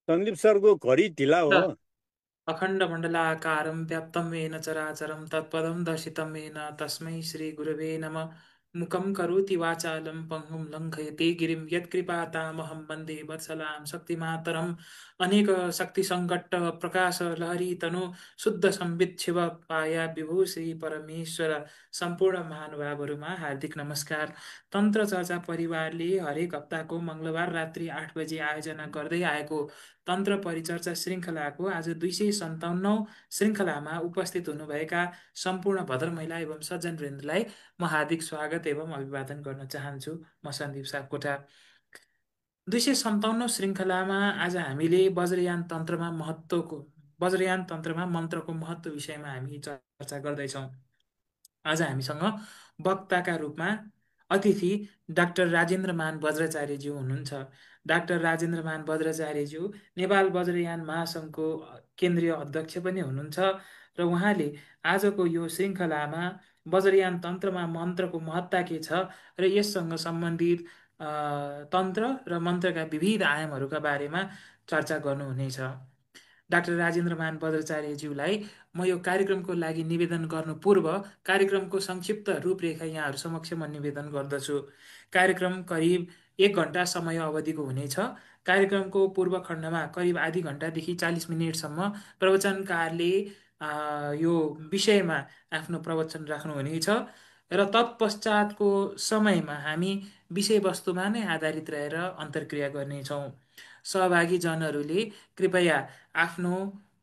सन्दीप सरको घडी ढिला हो। अखण्डमण्डलाकारं व्याप्तं येन चराचरं तत्पदं दर्शितं येन तस्मै श्रीगुरवे नमः। मूकं करोति वाचालं पङ्गुं लङ्घयते गिरिं यत्कृपातामहं वन्दे वत्सलां शक्तिमातरम्। अनेक शक्तिसङ्कट प्रकाशलहरी तनु शुद्ध संवित शिव पाया विभु श्री परमेश्वर सम्पूर्ण महानुभावहरूमा हार्दिक नमस्कार। तन्त्र चर्चा परिवारले हरेक हप्ताको मङ्गलबार रात्रि 8 बजे आयोजना गर्दै आएको तन्त्र परिचर्चा श्रृङ्खलाको आज 257औं श्रृङ्खलामा उपस्थित हुनुभएका सम्पूर्ण भद्र महिला एवं सज्जनवृन्दलाई म हार्दिक स्वागत एवं अभिवादन गर्न चाहन्छु। म सन्दीप सापकोटा। 257औं श्रृङ्खलामा आज हामीले वज्रयान तन्त्रमा मन्त्रको महत्त्व विषयमा हामी चर्चा गर्दैछौँ। आज हामीसँग वक्ताका रूपमा अतिथि डाक्टर राजेन्द्रमान वज्राचार्यज्यू हुनुहुन्छ। डाक्टर राजेन्द्रमान वज्राचार्यज्यू नेपाल वज्रयान महासङ्घको केन्द्रीय अध्यक्ष पनि हुनुहुन्छ र उहाँले आजको यो श्रृङ्खलामा वज्रयान तन्त्रमा मन्त्रको महत्ता के छ र यससँग सम्बन्धित तन्त्र र मन्त्रका विविध आयामहरूका बारेमा चर्चा गर्नुहुनेछ। डाक्टर राजेन्द्रमान वज्राचार्यज्यूलाई म यो कार्यक्रमको लागि निवेदन गर्नु पूर्व कार्यक्रमको संक्षिप्त रूपरेखा यहाँहरू समक्ष म निवेदन गर्दछु। कार्यक्रम करिब 1 घण्टा समय अवधिको हुनेछ। कार्यक्रमको पूर्व खण्डमा करिब आधी घण्टादेखि 40 मिनटसम्म प्रवचनकारले यो विषयमा आफ्नो प्रवचन राख्नुहुनेछ र तत्पश्चातको समयमा हामी विषयवस्तुमा नै आधारित रहेर अन्तर्क्रिया गर्नेछौँ। सहभागी जनहरूले कृपया आफ्नो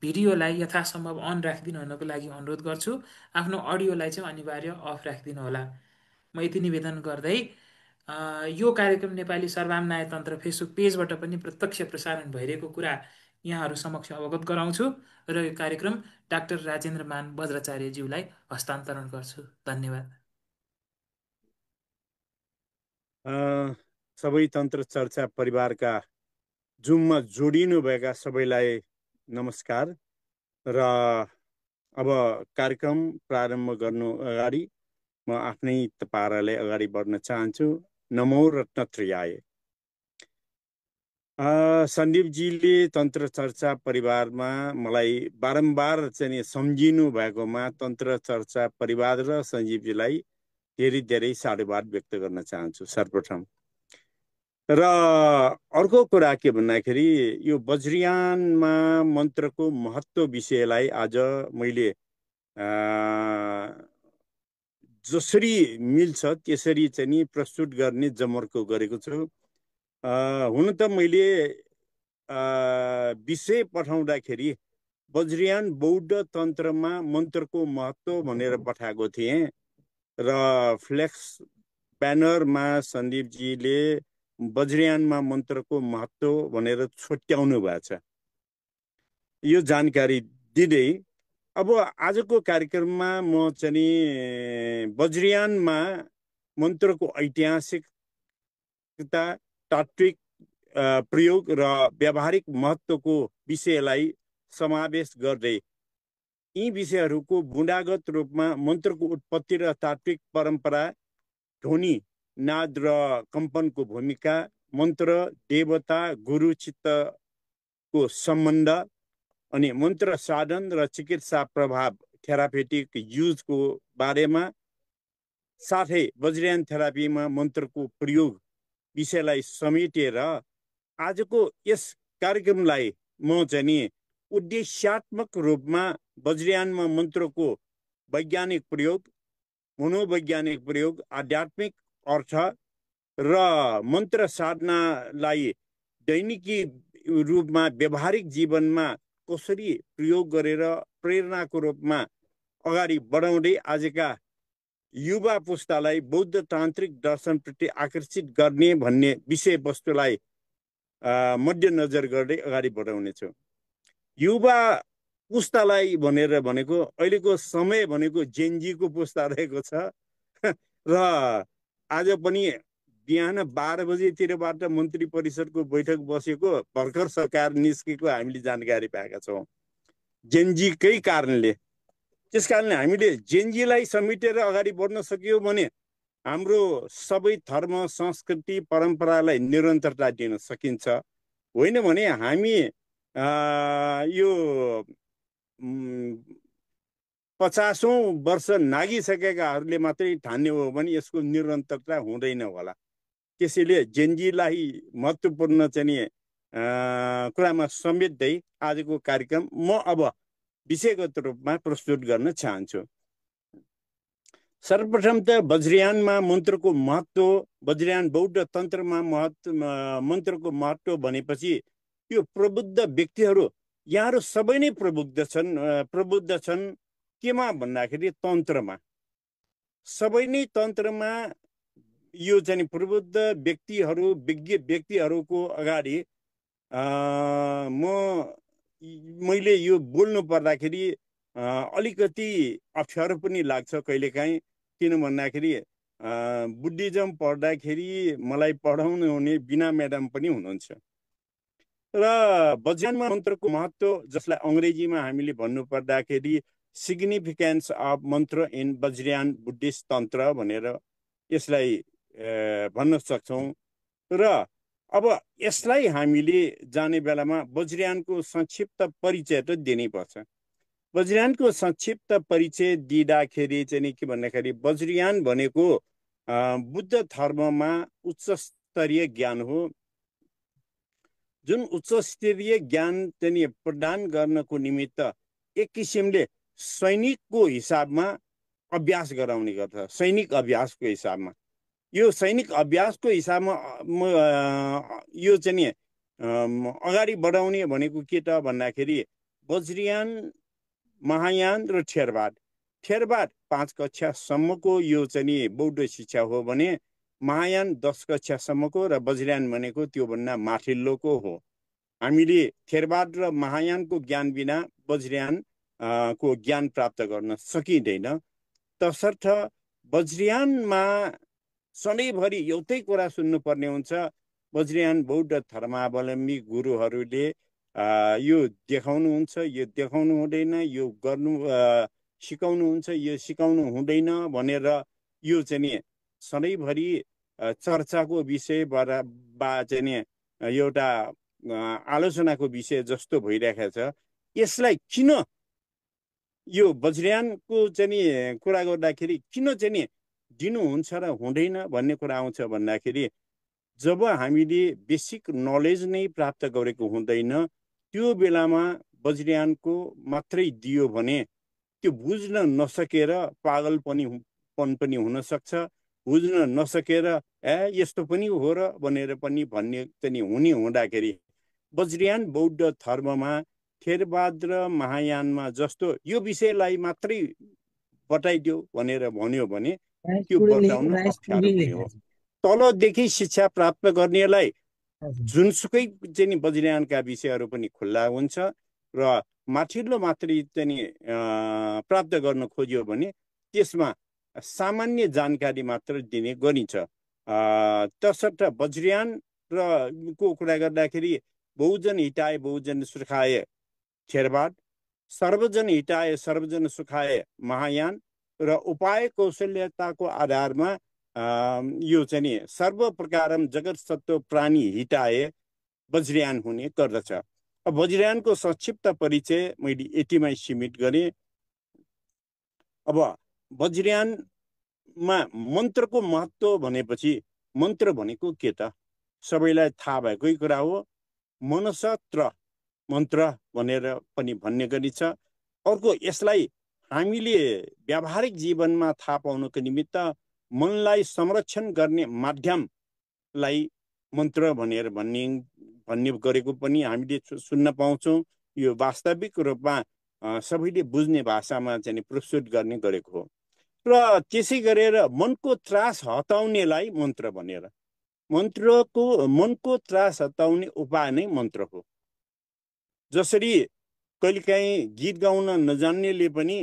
भिडियोलाई यथासम्भव अन राखिदिनु हुनको लागि अनुरोध गर्छु। आफ्नो अडियोलाई चाहिँ अनिवार्य अफ राखिदिनु होला। म यति निवेदन गर्दै यो कार्यक्रम नेपाली सर्वामनाय तन्त्र फेसबुक पेजबाट पनि प्रत्यक्ष प्रसारण भइरहेको कुरा यहाँहरू समक्ष अवगत गराउँछु र यो कार्यक्रम डाक्टर राजेन्द्रमान वज्राचार्यज्यूलाई हस्तान्तरण गर्छु। धन्यवाद। सबै तन्त्र चर्चा परिवारका जुममा जोडिनुभएका सबैलाई नमस्कार र अब कार्यक्रम प्रारम्भ गर्नु अगाडि म आफ्नै पाराले अगाडि बढ्न चाहन्छु। नमो रत्नत्रयाय। सन्दीपजीले तन्त्र चर्चा परिवारमा मलाई बारम्बार चाहिँ सम्झिनु भएकोमा तन्त्र चर्चा परिवार र सञ्जीवजीलाई धेरै धेरै साधुवाद व्यक्त गर्न चाहन्छु सर्वप्रथम। र अर्को कुरा के भन्दाखेरि यो वज्रयानमा मन्त्रको महत्त्व विषयलाई आज मैले जसरी मिल्छ त्यसरी चाहिँ नि प्रस्तुत गर्ने जमर्को गरेको छु। हुन त मैले विषय पठाउँदाखेरि वज्रयान बौद्ध तन्त्रमा मन्त्रको महत्त्व भनेर पठाएको थिएँ र फ्लेक्स ब्यानरमा सन्दीपजीले वज्रयानमा मन्त्रको महत्त्व भनेर छोट्याउनु भएको छ। यो जानकारी दिँदै अब आजको कार्यक्रममा म चाहिँ वज्रयानमा मन्त्रको ऐतिहासिकता, तात्विक प्रयोग र व्यावहारिक महत्त्वको विषयलाई समावेश गर्दै यी विषयहरूको बुँदागत रूपमा मन्त्रको उत्पत्ति र तात्विक परम्परा, ध्वनि, नाद र कम्पनको भूमिका, मन्त्र देवता गुरु चित्तको सम्बन्ध अनि मन्त्र साधन र चिकित्सा प्रभाव थेरापेटिक युजको बारेमा साथै वज्रयान थेरापीमा मन्त्रको प्रयोग विषयलाई समेटेर आजको यस कार्यक्रमलाई म चाहिँ उद्देश्यात्मक रूपमा वज्रयानमा मन्त्रको वैज्ञानिक प्रयोग, मनोवैज्ञानिक प्रयोग, आध्यात्मिक अर्थ र मन्त्र साधनालाई दैनिकी रूपमा व्यावहारिक जीवनमा कसरी प्रयोग गरेर प्रेरणाको रूपमा अगाडि बढाउँदै आजका युवा पुस्तालाई बौद्ध तान्त्रिक दर्शनप्रति आकर्षित गर्ने भन्ने विषयवस्तुलाई मध्यनजर गर्दै अगाडि बढाउनेछु। युवा पुस्तालाई भनेर भनेको अहिलेको समय भनेको जेनजीको पुस्ता रहेको छ र आज पनि बिहान 12 बजेतिरबाट मन्त्री परिषदको बैठक बसेको भर्खर सरकार निस्केको हामीले जानकारी पाएका छौँ जेनजीकै कारणले। त्यस कारणले हामीले जेनजीलाई समेटेर अगाडि बढ्न सकियो भने हाम्रो सबै धर्म, संस्कृति, परम्परालाई निरन्तरता दिन सकिन्छ। होइन भने हामी यो 50औं वर्ष नागिसकेकाहरूले मात्रै ठान्ने हो भने यसको निरन्तरता हुँदैन होला। त्यसैले जेनजीलाई महत्त्वपूर्ण चाहिँ नि कुरामा समेट्दै आजको कार्यक्रम म अब विषयगत रूपमा प्रस्तुत गर्न चाहन्छु। सर्वप्रथम त वज्रयानमा मन्त्रको महत्त्व, वज्रयान बौद्ध तन्त्रमा मन्त्रको महत्त्व भनेपछि यो प्रबुद्ध व्यक्तिहरू यहाँहरू सबै नै प्रबुद्ध छन् केमा भन्दाखेरि तन्त्रमा। सबै नै तन्त्रमा यो चाहिँ प्रबुद्ध व्यक्तिहरू, विज्ञ व्यक्तिहरूको अगाडि मैले यो बोल्नु पर्दाखेरि अलिकति अप्ठ्यारो पनि लाग्छ कहिलेकाहीँ। किन भन्दाखेरि बुद्धिज्म पढ्दाखेरि मलाई पढाउनु हुने बिना म्याडम पनि हुनुहुन्छ। र वज्रयान मन्त्रको महत्त्व, जसलाई अङ्ग्रेजीमा हामीले भन्नुपर्दाखेरि सिग्निफिकेन्स अफ मन्त्र इन वज्रयान बुद्धिस्ट तन्त्र भनेर यसलाई भन्न सक्छौँ। र अब यसलाई हामीले जाने बेलामा वज्रयानको संक्षिप्त परिचय त दिनैपर्छ। वज्रयानको संक्षिप्त परिचय दिँदाखेरि चाहिँ के भन्दाखेरि वज्रयान भनेको बुद्ध धर्ममा उच्च स्तरीय ज्ञान हो, जुन उच्च स्तरीय ज्ञान चाहिँ प्रदान गर्नको निमित्त एक किसिमले सैनिकको हिसाबमा अभ्यास गराउने गर्छ। सैनिक अभ्यासको हिसाबमा, यो सैनिक अभ्यासको हिसाबमा यो चाहिँ अगाडि बढाउने भनेको के त भन्दाखेरि वज्रयान, महायान र थेरवाद। थेरवाद 5 कक्षासम्मको यो चाहिँ बौद्ध शिक्षा हो भने महायान 10 कक्षासम्मको र वज्रयान भनेको त्योभन्दा माथिल्लोको हो। हामीले थेरवाद र महायानको ज्ञान बिना वज्रयान को ज्ञान प्राप्त गर्न सकिँदैन। तसर्थ वज्रयानमा सधैँभरि एउटै कुरा सुन्नुपर्ने हुन्छ। वज्रयान बौद्ध धर्मावलम्बी गुरुहरूले यो देखाउनुहुन्छ, यो देखाउनु हुँदैन, यो गर्नु सिकाउनुहुन्छ, यो सिकाउनु हुँदैन भनेर यो चाहिँ सधैँभरि चर्चाको विषय बा चाहिँ एउटा आलोचनाको विषय जस्तो भइरहेको छ। यसलाई किन यो वज्रयानको चाहिँ कुरा गर्दाखेरि किन चाहिँ दिनुहुन्छ र हुँदैन भन्ने कुरा आउँछ भन्दाखेरि जब हामीले बेसिक नलेज नै प्राप्त गरेको हुँदैन त्यो बेलामा वज्रयानको मात्रै दियो भने त्यो बुझ्न नसकेर पागलपन पनि हुन सक्छ। बुझ्न नसकेर यस्तो पनि हो र भनेर पनि भन्ने चाहिँ हुने हुँदाखेरि वज्रयान बौद्ध धर्ममा थेरवाद र महायानमा जस्तो यो विषयलाई मात्रै बताइदियो भनेर भन्यो भने त्यो बताउन अप्ठ्यारो हुने हो। तलदेखि शिक्षा प्राप्त गर्नेलाई जुनसुकै चाहिँ वज्रयानका विषयहरू पनि खुल्ला हुन्छ र माथिल्लो मात्रै चाहिँ प्राप्त गर्न खोज्यो भने त्यसमा सामान्य जानकारी मात्र दिने गरिन्छ। तसर्थ वज्रयान र को कुरा गर्दाखेरि बहुजन हिताय बहुजन सुखाय थेरवाद, सर्वजन हिताय सर्वजन सुखाय महायान र उपाय कौशल्यताको आधारमा यो चाहिँ सर्व प्रकारम जगत सत्व प्राणी हिताय वज्रयान हुने गर्दछ। अब वज्रयानको संक्षिप्त परिचय मैले यतिमै सीमित गरेँ। अब वज्रयानमा मन्त्रको महत्त्व भनेपछि मन्त्र भनेको के त सबैलाई थाहा भएकै कुरा हो। मनसत्र मन्त्र भनेर पनि भन्ने गरिन्छ। अर्को यसलाई हामीले व्यावहारिक जीवनमा थाहा पाउनको निमित्त मनलाई संरक्षण गर्ने माध्यमलाई मन्त्र भनेर भन्ने गरेको पनि हामीले सुन्न पाउँछौँ। यो वास्तविक रूपमा सबैले बुझ्ने भाषामा चाहिँ प्रस्तुत गर्ने गरेको हो। र त्यसै गरेर मनको त्रास हटाउनेलाई मन्त्र भनेर, मनको त्रास हटाउने उपाय नै मन्त्र हो। जसरी कहिलेकाहीँ गीत गाउन नजान्नेले पनि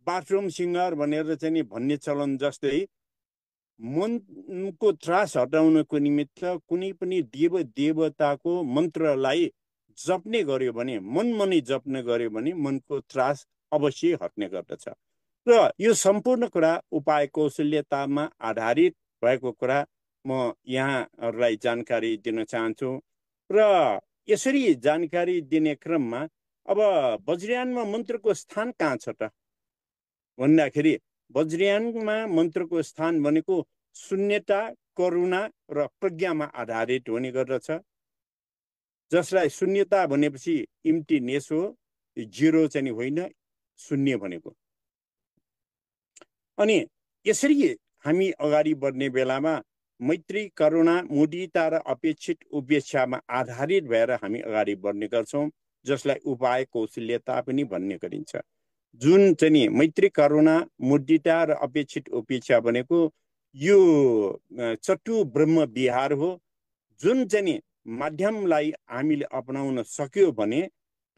बाथरुम सिङ्गर भनेर चाहिँ भन्ने चलन जस्तै मनको त्रास हटाउनको निमित्त कुनै पनि देव देवताको मन्त्रलाई जप्ने गर्यो भने, मनै जप्ने गर्यो भने मनको त्रास अवश्य हट्ने गर्दछ। र यो सम्पूर्ण कुरा उपाय कौशल्यतामा आधारित भएको कुरा म यहाँहरूलाई जानकारी दिन चाहन्छु। र यसरी जानकारी दिने क्रममा अब वज्रयानमा मन्त्रको स्थान कहाँ छ त भन्दाखेरि वज्रयानमा मन्त्रको स्थान भनेको शून्यता, करुणा र प्रज्ञामा आधारित हुने गर्दछ, जसलाई शून्यता भनेपछि इम्प्टीनेस हो, जिरो चाहिँ होइन, शून्य भनेको। अनि यसरी हामी अगाडि बढ्ने बेलामा मैत्री, करुणा, मुदिता र अपेक्षित उपेक्षामा आधारित भएर हामी अगाडि बढ्ने गर्छौँ, जसलाई उपाय कौशल्यता पनि भन्ने गरिन्छ। जुन चाहिँ नि मैत्री, करुणा, मुदिता र अपेक्षित उपेक्षा भनेको यो चट्टु ब्रह्म विहार हो, जुन चाहिँ नि माध्यमलाई हामीले अपनाउन सक्यो भने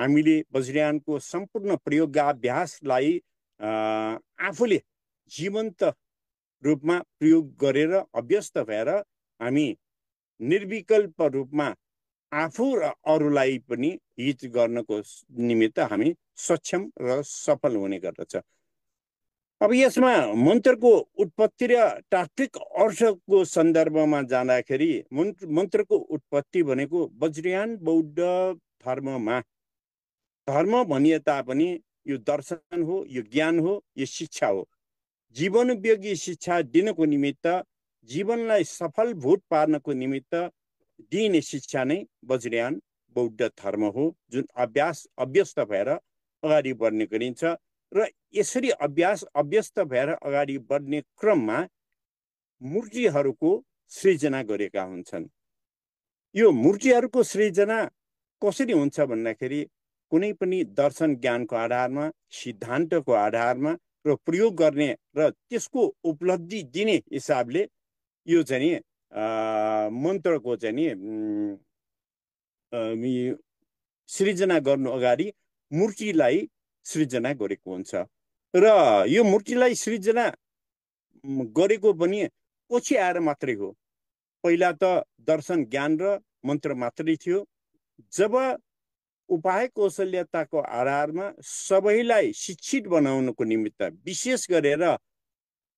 हामीले वज्रयानको सम्पूर्ण प्रयोगाभ्यासलाई आफूले जीवन्त रूपमा प्रयोग गरेर अभ्यस्त भएर हामी निर्विकल्प रूपमा आफू र अरूलाई पनि हित गर्नको निमित्त हामी सक्षम र सफल हुने गर्दछ। अब यसमा मन्त्रको उत्पत्ति र तात्विक अर्थको सन्दर्भमा जाँदाखेरि मन्त्रको उत्पत्ति भनेको वज्रयान बौद्ध धर्ममा, धर्म भनिए तापनि यो दर्शन हो, यो ज्ञान हो, यो शिक्षा हो। जीवनोपयोगी शिक्षा दिनको निमित्त, जीवनलाई सफलभूत पार्नको निमित्त दिइने शिक्षा नै वज्रयान बौद्ध धर्म हो, जुन अभ्यस्त भएर अगाडि बढ्ने गरिन्छ। र यसरी अभ्यस्त भएर अगाडि बढ्ने क्रममा मूर्तिहरूको सृजना गरेका हुन्छन्। यो मूर्तिहरूको सृजना कसरी हुन्छ भन्दाखेरि कुनै पनि दर्शन ज्ञानको आधारमा, सिद्धान्तको आधारमा र प्रयोग गर्ने र त्यसको उपलब्धि दिने हिसाबले यो चाहिँ मन्त्रको चाहिँ सृजना गर्नु अगाडि मूर्तिलाई सृजना गरेको हुन्छ। र यो मूर्तिलाई सृजना गरेको पनि पछि आएर मात्रै हो। पहिला त दर्शन ज्ञान र मन्त्र मात्रै थियो। जब उपाय कौशल्यताको आधारमा सबैलाई शिक्षित बनाउनको निमित्त, विशेष गरेर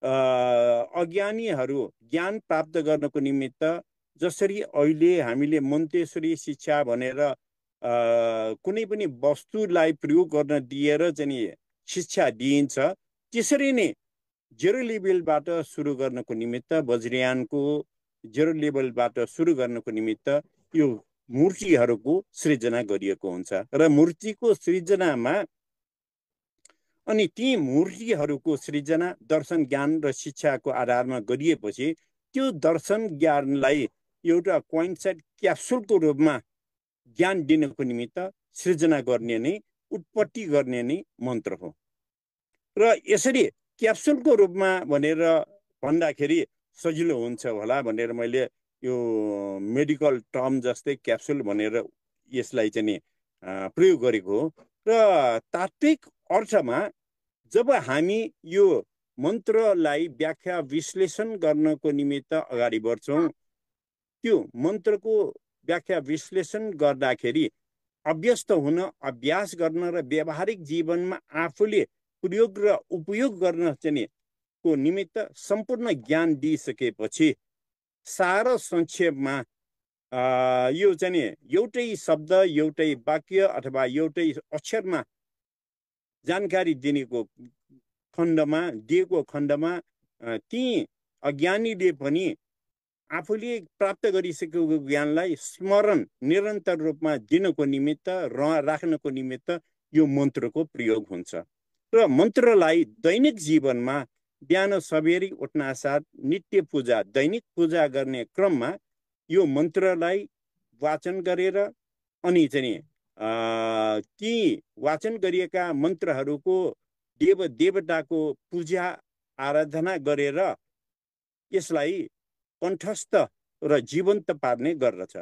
अज्ञानीहरू ज्ञान प्राप्त गर्नको निमित्त, जसरी अहिले हामीले मोन्टेसरी शिक्षा भनेर कुनै पनि वस्तुलाई प्रयोग गर्न दिएर चाहिँ शिक्षा दिइन्छ, त्यसरी नै जेरो लेभलबाट सुरु गर्नको निमित्त, वज्रयानको जेरो लेभलबाट सुरु गर्नको निमित्त यो मूर्तिहरूको सृजना गरिएको हुन्छ। र मूर्तिको सृजनामा अनि ती मूर्तिहरूको सृजना दर्शन ज्ञान र शिक्षाको आधारमा गरिएपछि त्यो दर्शन ज्ञानलाई एउटा क्वाइन्सेट क्याप्सुलको रूपमा ज्ञान दिनको निमित्त सृजना गर्ने नै, उत्पत्ति गर्ने नै मन्त्र हो। र यसरी क्याप्सुलको रूपमा भनेर भन्दाखेरि सजिलो हुन्छ होला भनेर मैले यो मेडिकल टर्म जस्तै क्याप्सुल भनेर यसलाई चाहिँ प्रयोग गरेको हो। र तात्विक अर्थमा जब हामी यो मन्त्रलाई व्याख्या विश्लेषण गर्नको निमित्त अगाडि बढ्छौँ, त्यो मन्त्रको व्याख्या विश्लेषण गर्दाखेरि अभ्यस्त हुन, अभ्यास गर्न र व्यावहारिक जीवनमा आफूले प्रयोग र उपयोग गर्न चाहिँ को निमित्त सम्पूर्ण ज्ञान दिइसकेपछि सार संक्षेपमा यो चाहिँ एउटै शब्द, एउटै वाक्य अथवा एउटै अक्षरमा जानकारी दिएको खण्डमा ती अज्ञानीले पनि आफूले प्राप्त गरिसकेको ज्ञानलाई स्मरण निरन्तर रूपमा दिनको निमित्त राख्नको निमित्त यो मन्त्रको प्रयोग हुन्छ। र मन्त्रलाई दैनिक जीवनमा बिहान सबेरै उठ्नासाथ नित्य पूजा, दैनिक पूजा गर्ने क्रममा यो मन्त्रलाई वाचन गरेर अनि चाहिँ ती वाचन गरिएका मन्त्रहरूको देव देवताको पूजा आराधना गरेर यसलाई कण्ठस्थ र जीवन्त पार्ने गर्दछ।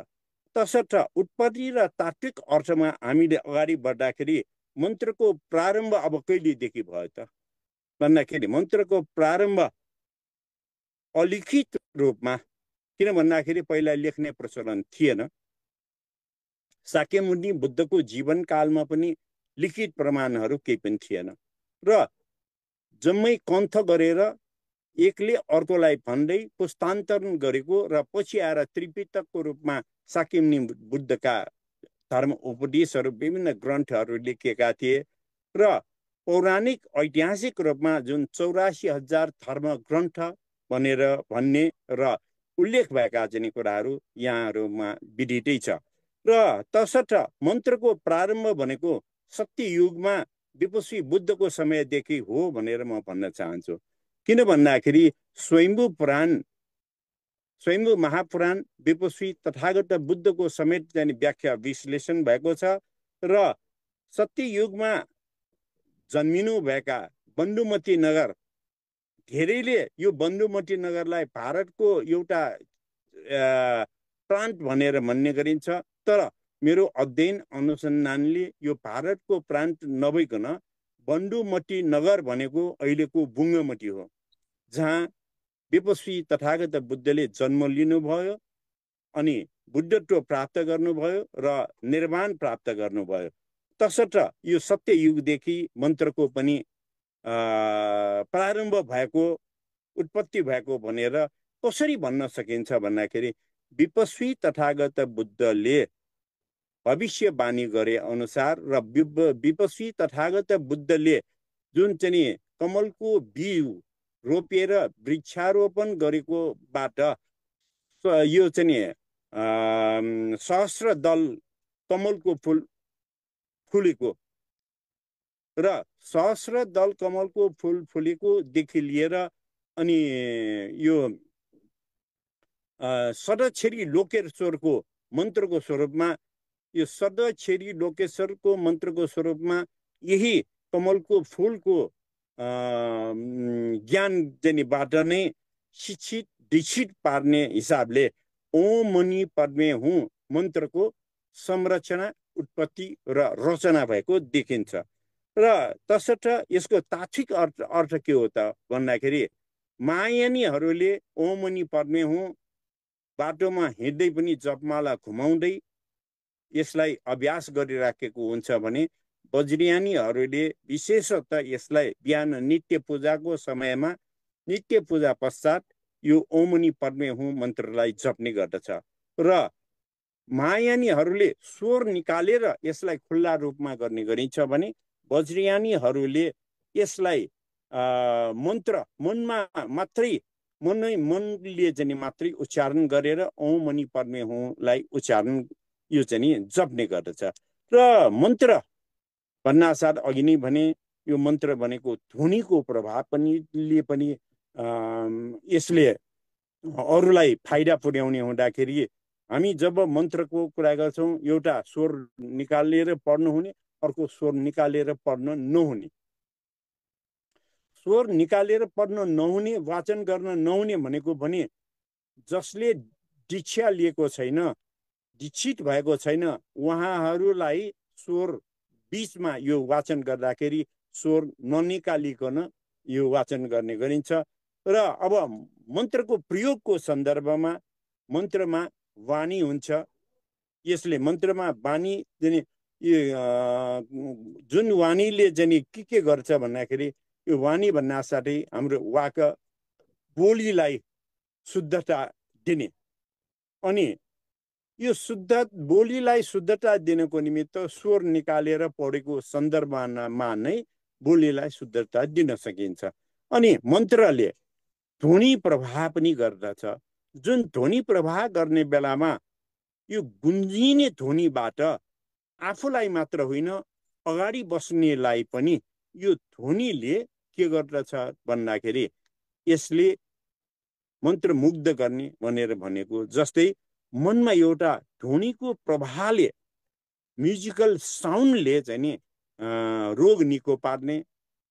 तसर्थ उत्पत्ति र तात्विक अर्थमा हामीले अगाडि बढ्दाखेरि मन्त्रको प्रारम्भ अब कहिलेदेखि भयो त भन्दाखेरि मन्त्रको प्रारम्भ अलिखित रूपमा, किन भन्दाखेरि पहिला लेख्ने प्रचलन थिएन। शाक्यमुनि बुद्धको जीवनकालमा पनि लिखित प्रमाणहरू केही पनि थिएन र जम्मै कन्थ गरेर एकले अर्कोलाई भन्दै पुस्तान्तरण गरेको र पछि आएर त्रिपिटकको रूपमा शाक्यमुनि बुद्धका धर्म उपदेशहरू विभिन्न ग्रन्थहरू लेखिएका थिए र पौराणिक ऐतिहासिक रूपमा जुन 84,000 धर्म ग्रन्थ भन्ने र उल्लेख भएका चाहिँ कुराहरू यहाँहरूमा विदितै छ। र तसर्थ मन्त्रको प्रारम्भ भनेको सत्य युगमा विपस्वी बुद्धको समयदेखि हो भनेर म भन्न चाहन्छु। किन भन्दाखेरि स्वयम्भू महापुराण विपस्वी तथागत बुद्धको समेत चाहिँ व्याख्या विश्लेषण भएको छ र सत्य युगमा जन्मिनु भएका बन्धुमती नगर, धेरैले यो बन्धुमती नगरलाई भारतको एउटा प्रान्त भनेर भन्ने गरिन्छ, तर मेरो अध्ययन अनुसन्धानले यो भारतको प्रान्त नभइकन बन्धुमती नगर भनेको अहिलेको बुङ्गमती हो, जहाँ विपस्वी तथागत बुद्धले जन्म लिनुभयो अनि बुद्धत्व प्राप्त गर्नुभयो र निर्वाण प्राप्त गर्नुभयो। तसर्थ यो सत्य युगदेखि मन्त्रको पनि प्रारम्भ भएको, उत्पत्ति भएको भनेर कसरी भन्न सकिन्छ भन्दाखेरि विपस्वी तथागत बुद्धले भविष्यवाणी गरे अनुसार र विपस्वी तथागत बुद्धले जुन चाहिँ कमलको बिउ रोपेर वृक्षारोपण गरेकोबाट यो चाहिँ सहस्र दल कमलको फुल फुलेको र सहस्र दल कमलको फुल फुलेको देखि लिएर अनि यो सदछेरी लोकेश्वरको मन्त्रको स्वरूपमा, यो सदछेरी लोकेश्वरको मन्त्रको स्वरूपमा यही कमलको फुलको ज्ञान जनिबाट नै शिक्षित दीक्षित पार्ने हिसाबले ओम मणि पद्मे हुँ मन्त्रको संरचना, उत्पत्ति र रचना भएको देखिन्छ। र तसर्थ यसको तात्विक अर्थ के हो त भन्दाखेरि महायानीहरूले ओम मणि पद्मे हुँ बाटोमा हिँड्दै पनि जपमाला घुमाउँदै यसलाई अभ्यास गरिराखेको हुन्छ भने वज्रयानीहरूले विशेषतः यसलाई बिहान नित्य पूजाको समयमा, नित्य पूजा पश्चात यो ओम मणि पद्मे हुँ मन्त्रलाई जप्ने गर्दछ। र महायानीहरूले स्वर निकालेर यसलाई खुल्ला रूपमा गर्ने गरिन्छ भने वज्रयानीहरूले यसलाई मन्त्र मनमा मात्रै, मनले चाहिँ मात्रै उच्चारण गरेर ओम मणि पद्मे हुँलाई उच्चारण यो चाहिँ जप्ने गर्दछ। र मन्त्र भन्नासाथ अघि नै भने यो मन्त्र भनेको ध्वनिको प्रभाव पनि यसले अरूलाई फाइदा पुर्याउने हुँदाखेरि हामी जब मन्त्रको कुरा गर्छौँ एउटा स्वर निकालेर पढ्नु हुने, अर्को स्वर निकालेर पढ्न नहुने। स्वर निकालेर पढ्न नहुने, वाचन गर्न नहुने भनेको भने जसले दीक्षा लिएको छैन, दीक्षित भएको छैन, उहाँहरूलाई स्वर बीचमा यो वाचन गर्दाखेरि स्वर ननिकालिकन यो वाचन गर्ने गरिन्छ। र अब मन्त्रको प्रयोगको सन्दर्भमा मन्त्रमा वाणी हुन्छ। यसले मन्त्रमा वाणी जुन वाणीले चाहिँ के गर्छ भन्दाखेरि यो वाणी भन्नासाथै हाम्रो वाक बोलीलाई शुद्धता दिने, अनि यो बोलीलाई शुद्धता दिनको निमित्त स्वर निकालेर पढेको सन्दर्भमा नै बोलीलाई शुद्धता दिन सकिन्छ। अनि मन्त्रले ध्वनि प्रभाव पनि गर्दछ। जुन ध्वनि प्रभाव गर्ने बेलामा यो गुन्जिने ध्वनिबाट आफूलाई मात्र होइन अगाडि बस्नेलाई पनि यो ध्वनिले के गर्दछ भन्दाखेरि यसले मन्त्रमुग्ध गर्ने भनेर भनेको जस्तै मनमा एउटा ध्वनिको प्रभावले, म्युजिकल साउन्डले चाहिँ नि रोग निको पार्ने,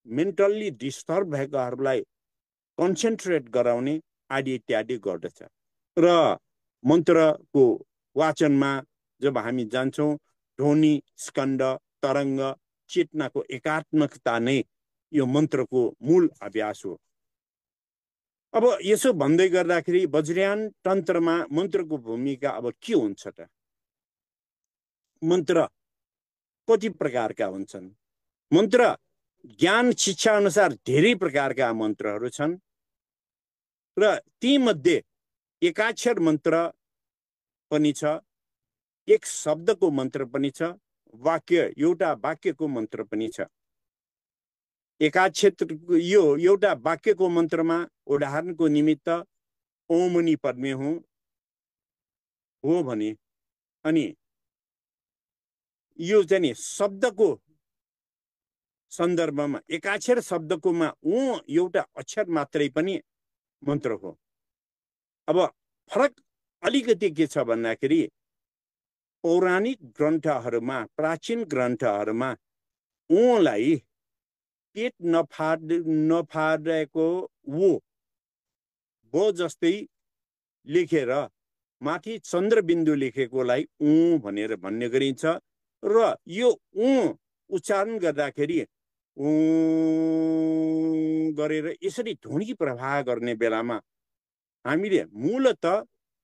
मेन्टल्ली डिस्टर्ब भएकाहरूलाई कन्सन्ट्रेट गराउने आदि इत्यादि गर्दछ। र मन्त्रको वाचनमा जब हामी जान्छौँ ध्वनि, स्कन्द, तरङ्ग, चेतनाको एकात्मकता नै यो मन्त्रको मूल अभ्यास हो। अब यसो भन्दै गर्दाखेरि वज्रयान तन्त्रमा मन्त्रको भूमिका अब के हुन्छ त? मन्त्र कति प्रकारका हुन्छन्? मन्त्र ज्ञान शिक्षा अनुसार धेरै प्रकारका मन्त्रहरू छन् र ती मध्ये एकाक्षर मन्त्र पनि छ, एक शब्दको मन्त्र पनि छ, एउटा वाक्यको मन्त्र पनि छ। एकाक्षर यो एउटा वाक्यको मन्त्रमा उदाहरणको निमित्त ओमनी पद्मे हो भने, अनि यो चाहिँ शब्दको सन्दर्भमा एकाक्षर शब्दकोमा एउटा अक्षर मात्रै पनि मन्त्र हो। अब फरक अलिकति के छ भन्दाखेरि पौराणिक ग्रन्थहरूमा, प्राचीन ग्रन्थहरूमा लाई पेट नफाडेको वो जस्तै लेखेर माथि चन्द्रबिन्दु लेखेकोलाई भनेर भन्ने गरिन्छ र यो उच्चारण गर्दाखेरि गरेर यसरी ध्वनि प्रवाह गर्ने बेलामा हामीले मूलत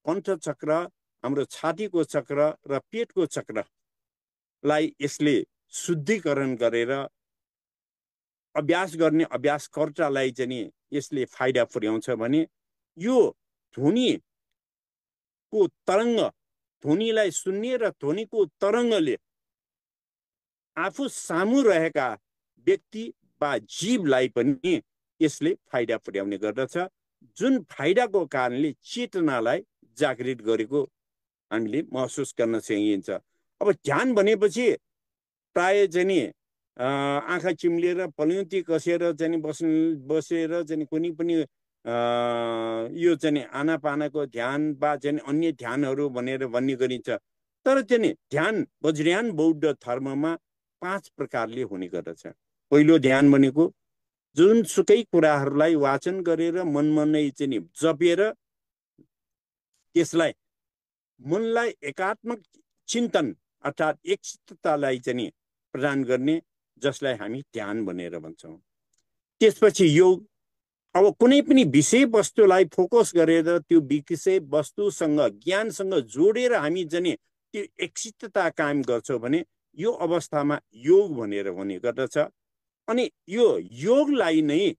कण्ठचक्र, हाम्रो छातीको चक्र र पेटको चक्रलाई यसले शुद्धिकरण गरेर अभ्यास गर्ने अभ्यासकर्तालाई चाहिँ यसले फाइदा पुर्याउँछ भने यो ध्वनिको तरङ्ग, ध्वनिलाई सुन्ने र ध्वनिको तरङ्गले आफू सामु रहेका व्यक्ति वा जीवलाई पनि यसले फाइदा पुर्याउने गर्दछ, जुन फाइदाको कारणले चेतनालाई जागृत गरेको हामीले महसुस गर्न सकिन्छ। अब ध्यान भनेपछि प्राय चाहिँ आँखा चिम्लेर पल्युन्ती कसेर चाहिँ बसेर चाहिँ कुनै पनि यो चाहिँ आनापानाको ध्यान वा चाहिँ अन्य ध्यानहरू भनेर भन्ने गरिन्छ। तर चाहिँ ध्यान वज्रयान बौद्ध धर्ममा 5 प्रकारले हुने गर्दछ। पहिलो ध्यान भनेको जुनसुकै कुराहरूलाई वाचन गरेर मनमा नै चाहिँ जपेर त्यसलाई मनलाई एकात्मक चिन्तन अर्थात् एकचित्ततालाई चाहिँ प्रदान गर्ने, जसलाई हामी ध्यान भनेर भन्छौँ। त्यसपछि योग, अब कुनै पनि विषय वस्तुलाई फोकस गरेर त्यो विषय वस्तुसँग ज्ञानसँग जोडेर हामी चाहिँ त्यो एकचित्तता कायम गर्छौँ भने यो अवस्थामा योग भनेर हुने गर्दछ। अनि यो योगलाई नै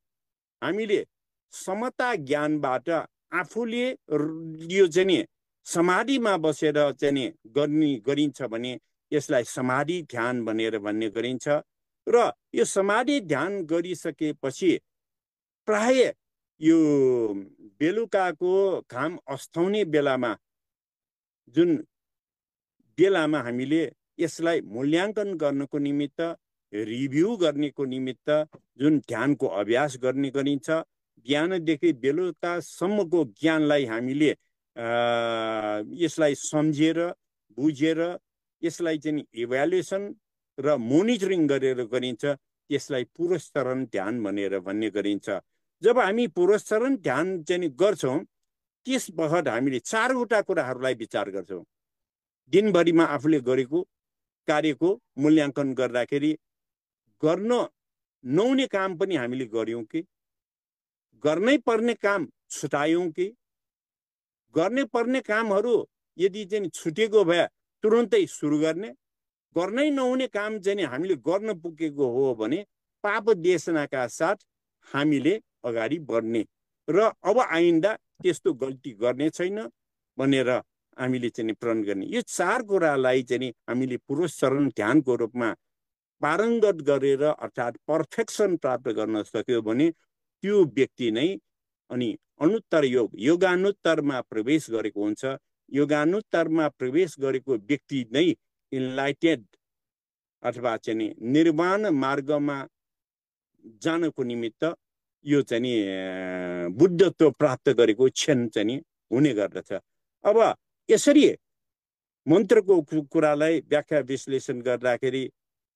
हामीले समता ज्ञानबाट आफूले यो चाहिँ समाधिमा बसेर चाहिँ गरिन्छ भने यसलाई समाधि ध्यान भनेर भन्ने गरिन्छ। र यो समाधि ध्यान गरिसकेपछि प्राय यो बेलुकाको घाम अस्ताउने बेलामा, जुन बेलामा हामीले यसलाई मूल्याङ्कन गर्नको निमित्त, रिभ्यू गर्नेको निमित्त जुन ध्यानको अभ्यास गर्ने गरिन्छ, बिहानदेखि बेलुकासम्मको ज्ञानलाई हामीले यसलाई सम्झेर बुझेर यसलाई चाहिँ इभ्यालुएसन र मोनिटरिङ गरेर गरिन्छ। त्यसलाई पुरस्चरण ध्यान भनेर भन्ने गरिन्छ। जब हामी पुरस्चरण ध्यान चाहिँ गर्छौँ त्यस बखत हामीले 4वटा कुराहरूलाई विचार गर्छौँ। दिनभरिमा आफूले गरेको कार्यको मूल्याङ्कन गर्दाखेरि गर्न नहुने काम पनि हामीले गर्यौँ कि, गर्नै पर्ने काम छुटायौँ कि, गर्ने पर्ने कामहरू यदि चाहिँ छुटेको भए तुरुन्तै सुरु गर्ने, गर्नै नहुने काम चाहिँ हामीले गर्न पुगेको हो भने पाप देशनाका साथ हामीले अगाडि बढ्ने र अब आइन्दा त्यस्तो गल्ती गर्ने छैन भनेर हामीले चाहिँ प्रण गर्ने। यो 4 कुरालाई चाहिँ हामीले पुरस्चरण ध्यानको रूपमा पारङ्गत गरेर अर्थात् पर्फेक्सन प्राप्त गर्न सक्यो भने त्यो व्यक्ति नै अनि अनुत्तर योगानुत्तरमा प्रवेश गरेको हुन्छ। योगानुत्तरमा प्रवेश गरेको व्यक्ति नै इन्लाइटेड अथवा चाहिँ निर्वाण मार्गमा जानको निमित्त यो चाहिँ बुद्धत्व प्राप्त गरेको क्षण चाहिँ हुने गर्दछ। अब यसरी मन्त्रको कुरालाई व्याख्या विश्लेषण गर्दाखेरि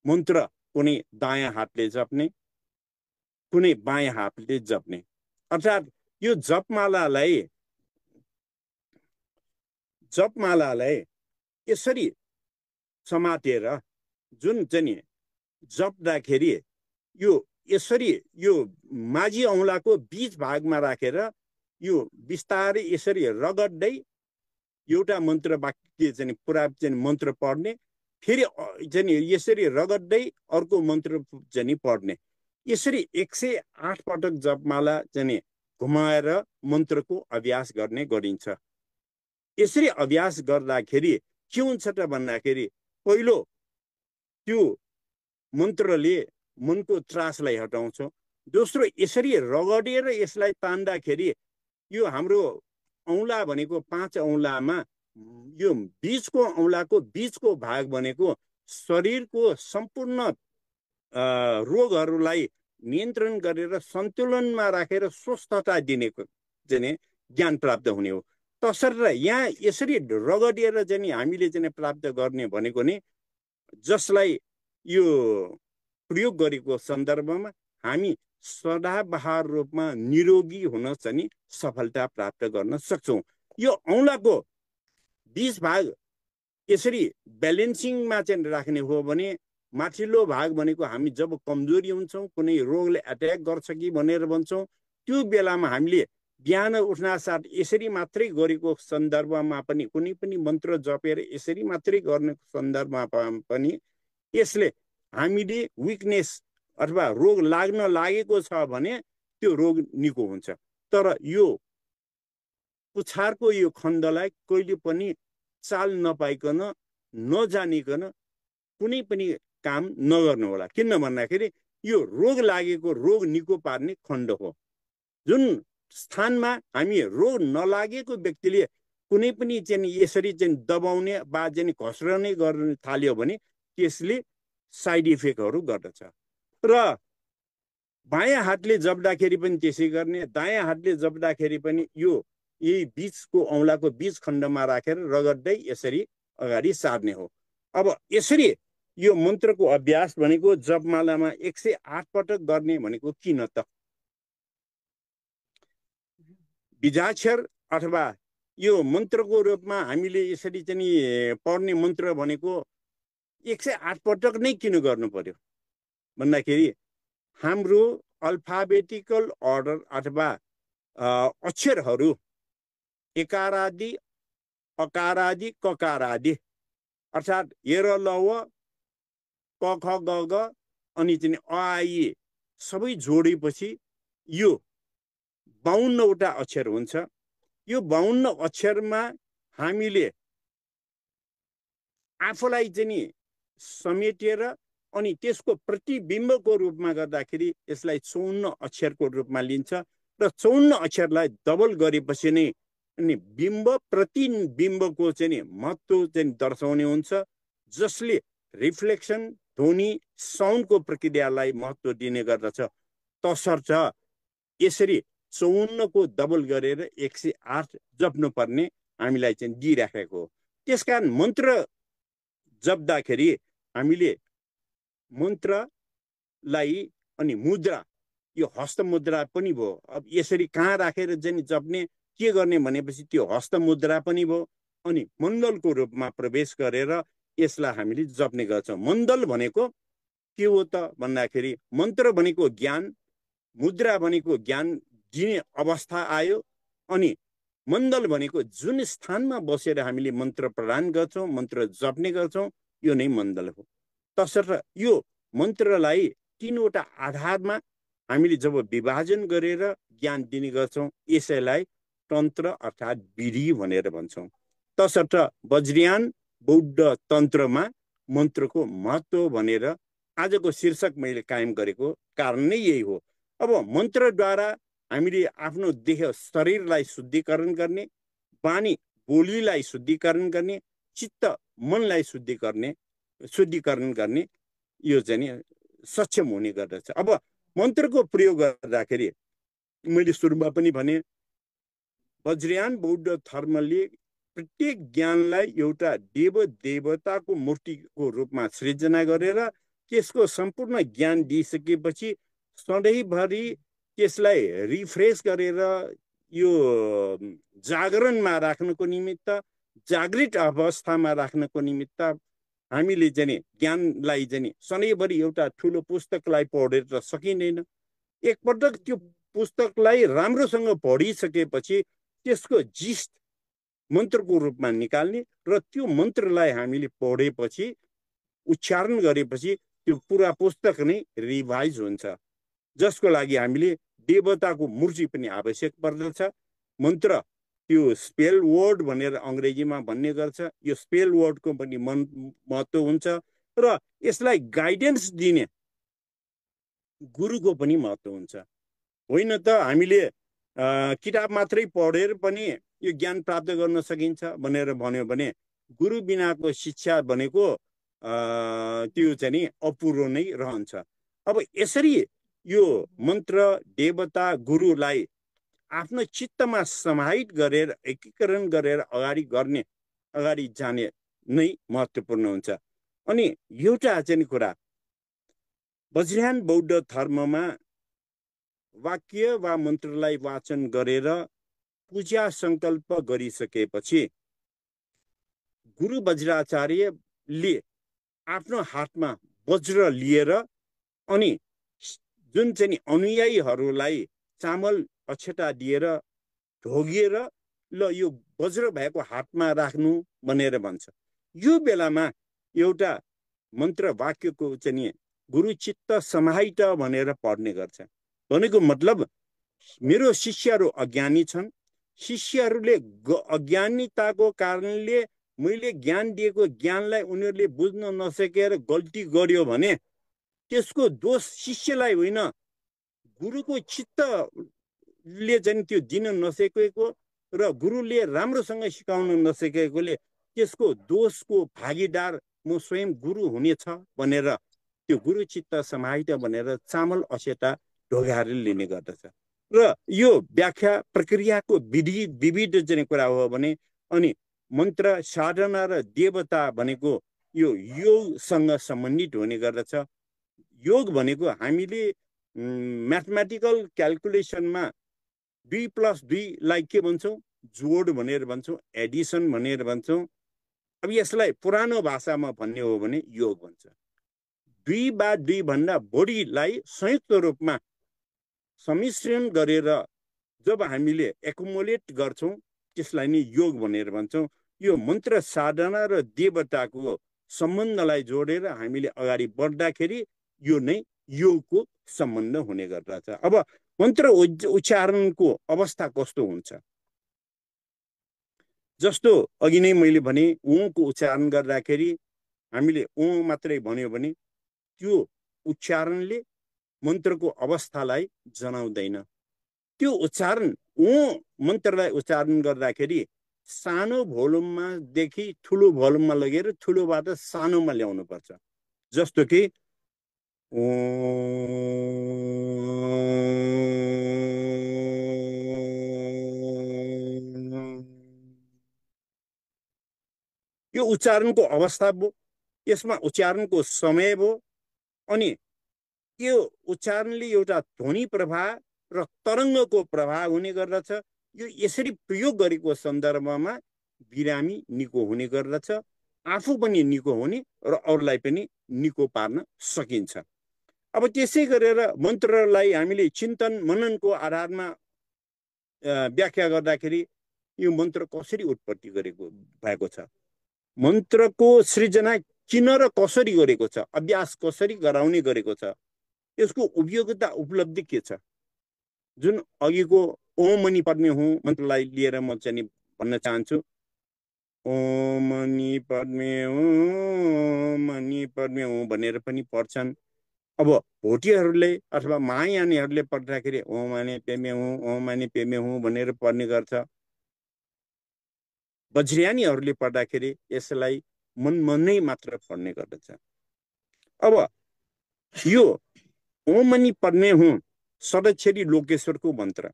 मन्त्र कुनै दायाँ हातले जप्ने, कुनै बायाँ हातले जप्ने, अर्थात् यो जपमालालाई यसरी समातेर जुन चाहिँ जप्दाखेरि यो यसरी यो माझी औँलाको बीच भागमा राखेर यो बिस्तारै यसरी रगड्दै एउटा मन्त्र वाक्य चाहिँ पुरा चाहिँ मन्त्र पढ्ने, फेरि चाहिँ यसरी रगड्दै अर्को मन्त्र चाहिँ पढ्ने, यसरी 108 पटक जपमाला चाहिँ घुमाएर मन्त्रको अभ्यास गर्ने गरिन्छ। यसरी अभ्यास गर्दाखेरि के हुन्छ त भन्दाखेरि पहिलो त्यो मन्त्रले मनको त्रासलाई हटाउँछ। दोस्रो यसरी रगडेर यसलाई तान्दाखेरि यो हाम्रो औँला भनेको 5 औँलामा यो बीचको औँलाको बीचको भाग भनेको शरीरको सम्पूर्ण रोगहरूलाई नियन्त्रण गरेर सन्तुलनमा राखेर स्वस्थता दिने चाहिँ ज्ञान प्राप्त हुने हो। तसर्थ यहाँ यसरी रगडिएर चाहिँ हामीले चाहिँ प्राप्त गर्ने भनेको नि जसलाई यो प्रयोग गरेको सन्दर्भमा हामी सदाबहार रूपमा निरोगी हुन चाहिँ सफलता प्राप्त गर्न सक्छौँ। यो औँलाको बीच भाग यसरी ब्यालेन्सिङमा चाहिँ राख्ने हो भने माथिल्लो भाग भनेको हामी जब कमजोरी हुन्छौँ, कुनै रोगले एट्याक गर्छ कि भनेर भन्छौँ, त्यो बेलामा हामीले बिहान उठ्नासाथ यसरी मात्रै गरेको सन्दर्भमा पनि कुनै पनि मन्त्र जपेर यसरी मात्रै गर्ने सन्दर्भमा पनि यसले हामीले विकनेस अथवा रोग लाग्न लागेको छ भने त्यो रोग निको हुन्छ। तर यो पुछारको यो खण्डलाई कहिले पनि चाल नपाइकन नजानिकन कुनै पनि काम नगर्नु होला। किन भन्दाखेरि यो रोग लागेको रोग निको पार्ने खण्ड हो। जुन स्थानमा हामी रोग नलागेको व्यक्तिले कुनै पनि चाहिँ यसरी चाहिँ दबाउने वा चाहिँ घस्रने गर्न थाल्यो भने त्यसले साइड इफेक्टहरू गर्दछ। र बायाँ हातले जप्दाखेरि पनि त्यसै गर्ने, दायाँ हातले जप्दाखेरि पनि यो यही बीचको औँलाको बीच खण्डमा राखेर रगड्दै यसरी अगाडि सार्ने हो। अब यसरी यो मन्त्रको अभ्यास भनेको जपमालामा 108 पटक गर्ने भनेको किन त? बीजाक्षर अथवा यो मन्त्रको रूपमा हामीले यसरी चाहिँ पढ्ने मन्त्र भनेको 108 पटक नै किन गर्नु पर्यो भन्दाखेरि हाम्रो अल्फाबेटिकल अर्डर अथवा अक्षरहरू एकारादि अकारादि ककारादि अर्थात् हेर लव क ख ग ग अनि चाहिँ अ आ इ सबै जोडेपछि यो 52वटा अक्षर हुन्छ। यो 52 अक्षरमा हामीले आफूलाई चाहिँ समेटेर अनि त्यसको प्रतिबिम्बको रूपमा गर्दाखेरि यसलाई 54 अक्षरको रूपमा लिन्छ र 54 अक्षरलाई डबल गरेपछि नै अनि बिम्ब प्रतिबिम्बको चाहिँ महत्त्व चाहिँ दर्शाउने हुन्छ, जसले रिफ्लेक्सन ध्वनि साउन्डको प्रक्रियालाई महत्त्व दिने गर्दछ। तसर्थ यसरी 54 को डबल गरेर 108 जप्नुपर्ने हामीलाई चाहिँ दिइराखेको हो। त्यसकारण मन्त्र जप्दाखेरि हामीले मन्त्रलाई अनि मुद्रा यो हस्त मुद्रा पनि भयो। अब यसरी कहाँ राखेर चाहिँ जप्ने के गर्ने भनेपछि त्यो हस्त मुद्रा पनि भयो अनि मण्डलको रूपमा प्रवेश गरेर यसलाई हामीले जप्ने गर्छौँ। मण्डल भनेको के हो त भन्दाखेरि मन्त्र भनेको ज्ञान, मुद्रा भनेको ज्ञान दिने अवस्था आयो अनि मण्डल भनेको जुन स्थानमा बसेर हामीले मन्त्र प्रदान गर्छौँ, मन्त्र जप्ने गर्छौँ, यो नै मण्डल हो। तसर्थ यो मन्त्रलाई 3वटा आधारमा हामीले जब विभाजन गरेर ज्ञान दिने गर्छौँ यसैलाई तन्त्र अर्थात् विधि भनेर भन्छौँ। तसर्थ वज्रयान बौद्ध तन्त्रमा मन्त्रको महत्त्व भनेर आजको शीर्षक मैले कायम गरेको कारण नै यही हो। अब मन्त्रद्वारा हामीले आफ्नो देह शरीरलाई शुद्धिकरण गर्ने, वाणी बोलीलाई शुद्धिकरण गर्ने, चित्त मनलाई शुद्धिकरण गर्ने यो चाहिँ सक्षम हुने गर्दछ। अब मन्त्रको प्रयोग गर्दाखेरि मैले सुरुमा पनि भने वज्रयान बौद्ध धर्मले प्रत्येक ज्ञानलाई एउटा देवताको मूर्तिको रूपमा सृजना गरेर त्यसको सम्पूर्ण ज्ञान दिइसकेपछि सधैँभरि त्यसलाई रिफ्रेस गरेर यो जागरणमा राख्नको निमित्त, जागृत अवस्थामा राख्नको निमित्त हामीले चाहिँ ज्ञानलाई चाहिँ सधैँभरि एउटा ठुलो पुस्तकलाई पढेर सकिँदैन। एकपटक त्यो पुस्तकलाई राम्रोसँग पढिसकेपछि त्यसको जिस्ट मन्त्रको रूपमा निकाल्ने र त्यो मन्त्रलाई हामीले पढेपछि उच्चारण गरेपछि त्यो पुरा पुस्तक नै रिभाइज हुन्छ, जसको लागि हामीले देवताको मूर्ति पनि आवश्यक पर्दछ। मन्त्र त्यो स्पेल वर्ड भनेर अङ्ग्रेजीमा भन्ने गर्छ। यो स्पेल वर्डको पनि महत्त्व हुन्छ र यसलाई गाइडेन्स दिने गुरुको पनि महत्त्व हुन्छ। होइन त हामीले किताब मात्रै पढेर पनि यो ज्ञान प्राप्त गर्न सकिन्छ भनेर भन्यो भने गुरु बिनाको शिक्षा भनेको त्यो चाहिँ नि अपुरो नै रहन्छ। अब यसरी यो मन्त्र देवता गुरुलाई आफ्नो चित्तमा समाहित गरेर एकीकरण गरेर अगाडि जाने नै महत्त्वपूर्ण हुन्छ। अनि एउटा चाहिँ कुरा, वज्रयान बौद्ध धर्ममा वाक्य वा मन्त्रलाई वाचन गरेर पूजा सङ्कल्प गरिसकेपछि गुरु वज्राचार्यले आफ्नो हातमा वज्र लिएर अनि जुन चाहिँ अनुयायीहरूलाई चामल अक्षता दिएर ढोगिएर ल यो वज्र भएको हातमा राख्नु भनेर भन्छ। यो बेलामा एउटा मन्त्र वाक्यको चाहिँ गुरु चित्त समाहित भनेर पढ्ने गर्छ। भनेको मतलब मेरो शिष्यहरू अज्ञानी छन्, शिष्यहरूले अज्ञानिताको कारणले मैले ज्ञान दिएको ज्ञानलाई उनीहरूले बुझ्न नसकेर गल्ती गर्यो भने त्यसको दोष शिष्यलाई होइन, गुरुको चित्तले चाहिँ त्यो दिन नसकेको र गुरुले राम्रोसँग सिकाउन नसकेकोले त्यसको दोषको भागीदार म स्वयं गुरु हुनेछ भनेर त्यो गुरु चित्त समाहित भनेर चामल अक्षता ढोगाएर लिने गर्दछ। र यो व्याख्या प्रक्रियाको विविध चाहिँ कुरा हो भने अनि मन्त्र साधना र देवता भनेको यो योगसँग सम्बन्धित हुने गर्दछ। योग भनेको हामीले म्याथमेटिकल क्यालकुलेसनमा 2+2 लाई के भन्छौँ? जोड भनेर भन्छौँ, एडिसन भनेर भन्छौँ। अब यसलाई पुरानो भाषामा भन्ने हो भने योग भन्छ। 2/2 भन्दा बढीलाई संयुक्त रूपमा सम्मिश्रण गरेर जब हामीले एकुमुलेट गर्छौँ त्यसलाई नै योग भनेर भन्छौँ। यो मन्त्र साधना र देवताको सम्बन्धलाई जोडेर हामीले अगाडि बढ्दाखेरि यो नै योगको सम्बन्ध हुने गर्दछ। अब मन्त्र उच्चारणको अवस्था कस्तो हुन्छ? जस्तो अघि नै मैले भने ओमको उच्चारण गर्दाखेरि हामीले ओम मात्रै भन्यो भने त्यो उच्चारणले मन्त्रको अवस्थालाई जनाउँदैन। त्यो उच्चारण मन्त्रलाई उच्चारण गर्दाखेरि सानो भोल्युममा देखि ठुलो भोल्युममा लगेर ठुलोबाट सानोमा ल्याउनु पर्छ। जस्तो कि यो उच्चारणको अवस्था भयो, यसमा उच्चारणको समय भयो। अनि यो उच्चारणले एउटा ध्वनि प्रवाह र तरङ्गको प्रवाह हुने गर्दछ। यो यसरी प्रयोग गरेको सन्दर्भमा बिरामी निको हुने गर्दछ, आफू पनि निको हुने र अरूलाई पनि निको पार्न सकिन्छ। अब त्यसै गरेर मन्त्रलाई हामीले चिन्तन मननको आधारमा व्याख्या गर्दाखेरि यो मन्त्र कसरी उत्पत्ति भएको छ, मन्त्रको सृजना किन र कसरी गरेको छ, अभ्यास कसरी गराउने गरेको छ, यसको उपयोगिता उपलब्धि के छ। जुन अघिको ओम मणि पद्मे हुँ मन्त्रलाई लिएर म चाहिँ भन्न चाहन्छु। ओम मणि पद्मे हुँ भनेर पनि पढ्छन्। अब भोटियाहरूले अथवा महायानीहरूले पढ्दाखेरि ओम माने पेमे हुँ भनेर पढ्ने गर्छ। वज्रयानीहरूले पढ्दाखेरि यसलाई मनमनै मात्र पढ्ने गर्दछ। अब यो ओम मणि पद्मे हुँ सदच्छेरी लोकेश्वरको मन्त्र,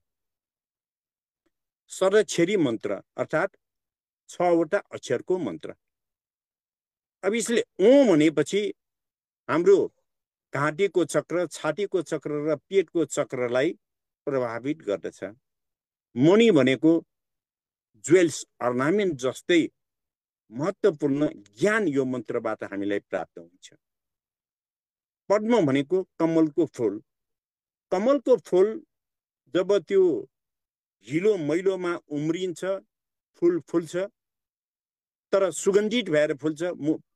सदच्छेरी मन्त्र अर्थात् 6वटा अक्षरको मन्त्र। अब यसले ओम भनेपछि हाम्रो घाँटीको चक्र, छातीको चक्र र पेटको चक्रलाई प्रभावित गर्दछ। मणि भनेको ज्वेल्स अर्नामेन्ट जस्तै महत्त्वपूर्ण ज्ञान यो मन्त्रबाट हामीलाई प्राप्त हुन्छ। पद्म भनेको कमलको फूल, कमलको फूल जब त्यो हिलो मैलोमा उम्रिन्छ फूल फुल्छ तर सुगन्धित भएर फुल्छ।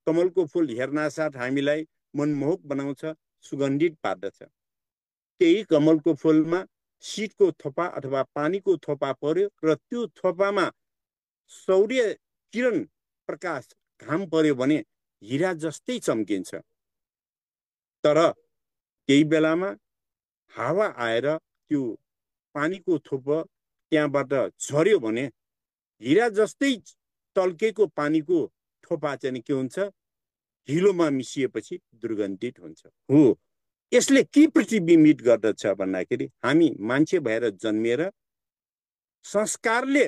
कमलको फूल हेर्नासाथ हामीलाई मनमोहक बनाउँछ, सुगन्धित पार्दछ। त्यही कमलको फूलमा शीतको थोपा अथवा पानीको थोपा पर्यो र त्यो थोपामा सौर्य किरण प्रकाश घाम पर्यो भने हिरा जस्तै चम्किन्छ। तर केही बेलामा हावा आएर त्यो पानीको थोपा त्यहाँबाट झर्यो भने हिरा जस्तै टल्केको पानीको थोपा चाहिँ के हुन्छ, हिलोमा मिसिएपछि दुर्गन्धित हुन्छ। हो, यसले के प्रतिबिम्बित गर्दछ भन्दाखेरि हामी मान्छे भएर जन्मिएर संस्कारले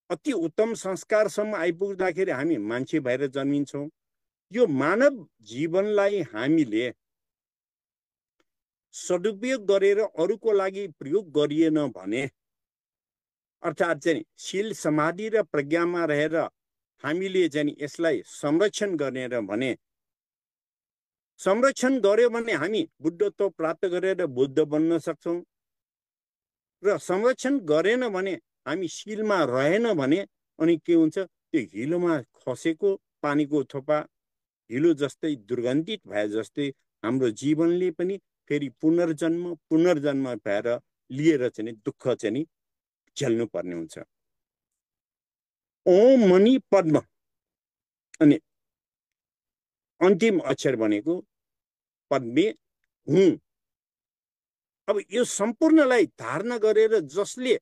अति उत्तम संस्कारसम्म आइपुग्दाखेरि हामी मान्छे भएर जन्मिन्छौँ। यो मानव जीवनलाई हामीले सदुपयोग गरेर अरूको लागि प्रयोग गरिएन भने, अर्थात् चाहिँ शील समाधि र प्रज्ञामा रहेर हामीले चाहिँ यसलाई संरक्षण गरेर भने, संरक्षण गर्यो भने हामी बुद्धत्व प्राप्त गरेर बुद्ध बन्न सक्छौँ। र संरक्षण गरेन भने, हामी शीलमा रहेन भने अनि के हुन्छ, त्यो हिलोमा खसेको पानीको थोपा हिलो जस्तै दुर्गन्धित भए जस्तै हाम्रो जीवनले पनि फेरि पुनर्जन्म भएर लिएर चाहिँ दुःख चाहिँ झेल्नु पर्ने हुन्छ। ओम मणि पद्म अनि अन्तिम अक्षर भनेको पद्मे हुँ। अब यो सम्पूर्णलाई धारणा गरेर जसले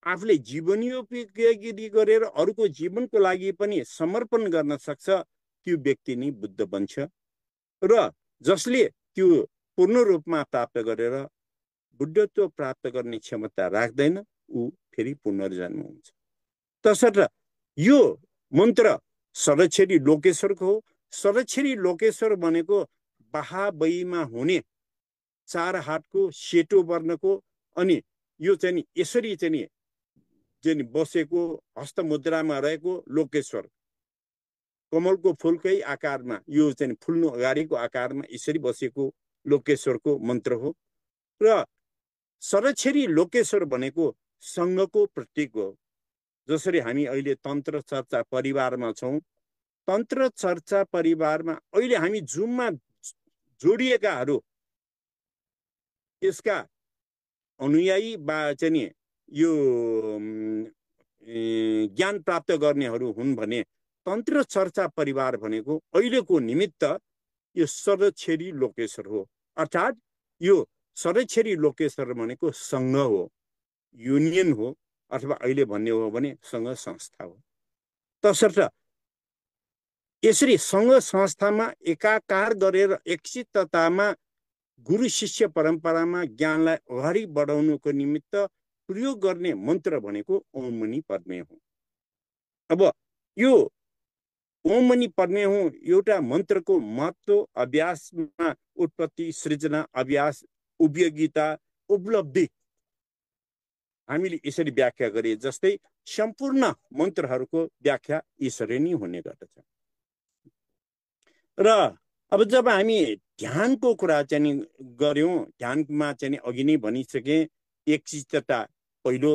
आफूले जीवनोपयोगी गरेर अरूको जीवनको लागि पनि समर्पण गर्न सक्छ, त्यो व्यक्ति नै बुद्ध बन्छ। र जसले त्यो पूर्ण रूपमा प्राप्त गरेर बुद्धत्व प्राप्त गर्ने क्षमता राख्दैन, ऊ फेरि पुनर्जन्म हुन्छ। तसर्थ यो मन्त्र सरक्षरी लोकेश्वरको हो। सरक्षरी लोकेश्वर भनेको बहाबैमा हुने 4 हातको सेतो वर्णको अनि यो चाहिँ यसरी चाहिँ बसेको हस्तमुद्रामा रहेको लोकेश्वर, कमलको फुलकै आकारमा, यो चाहिँ फुल्नु अगाडिको आकारमा यसरी बसेको लोकेश्वरको मन्त्र हो। र सरक्षरी लोकेश्वर भनेको सङ्घको प्रतीक हो। जसरी हामी अहिले तन्त्र चर्चा परिवारमा छौँ, तन्त्र चर्चा परिवारमा अहिले हामी जुममा जोडिएकाहरू यसका अनुयायी वा चाहिँ यो ज्ञान प्राप्त गर्नेहरू हुन् भने तन्त्र चर्चा परिवार भनेको अहिलेको निमित्त यो सरक्षरी लोकेश्वर हो। अर्थात् यो सरक्षरी लोकेश्वर भनेको सङ्घ हो, युनियन हो, अथवा अहिले भन्ने हो भने सङ्घ संस्था हो। तसर्थ यसरी सङ्घ संस्थामा एकाकार गरेर एकसिततामा गुरु शिष्य परम्परामा ज्ञानलाई अगाडि बढाउनुको निमित्त प्रयोग गर्ने मन्त्र भनेको ओम मणि पद्मे हुँ। अब यो ओम मणि पद्मे हुँ एउटा मन्त्रको महत्त्व, अभ्यासमा उत्पत्ति, सृजना, अभ्यास, उपयोगिता, उपलब्धि हामीले यसरी व्याख्या गरे जस्तै सम्पूर्ण मन्त्रहरूको व्याख्या यसरी नै हुने गर्दछ। र अब जब हामी ध्यानको कुरा चाहिँ गर्यौं, ध्यानमा चाहिँ अघि नै भनिसके एकचित्तता पहिलो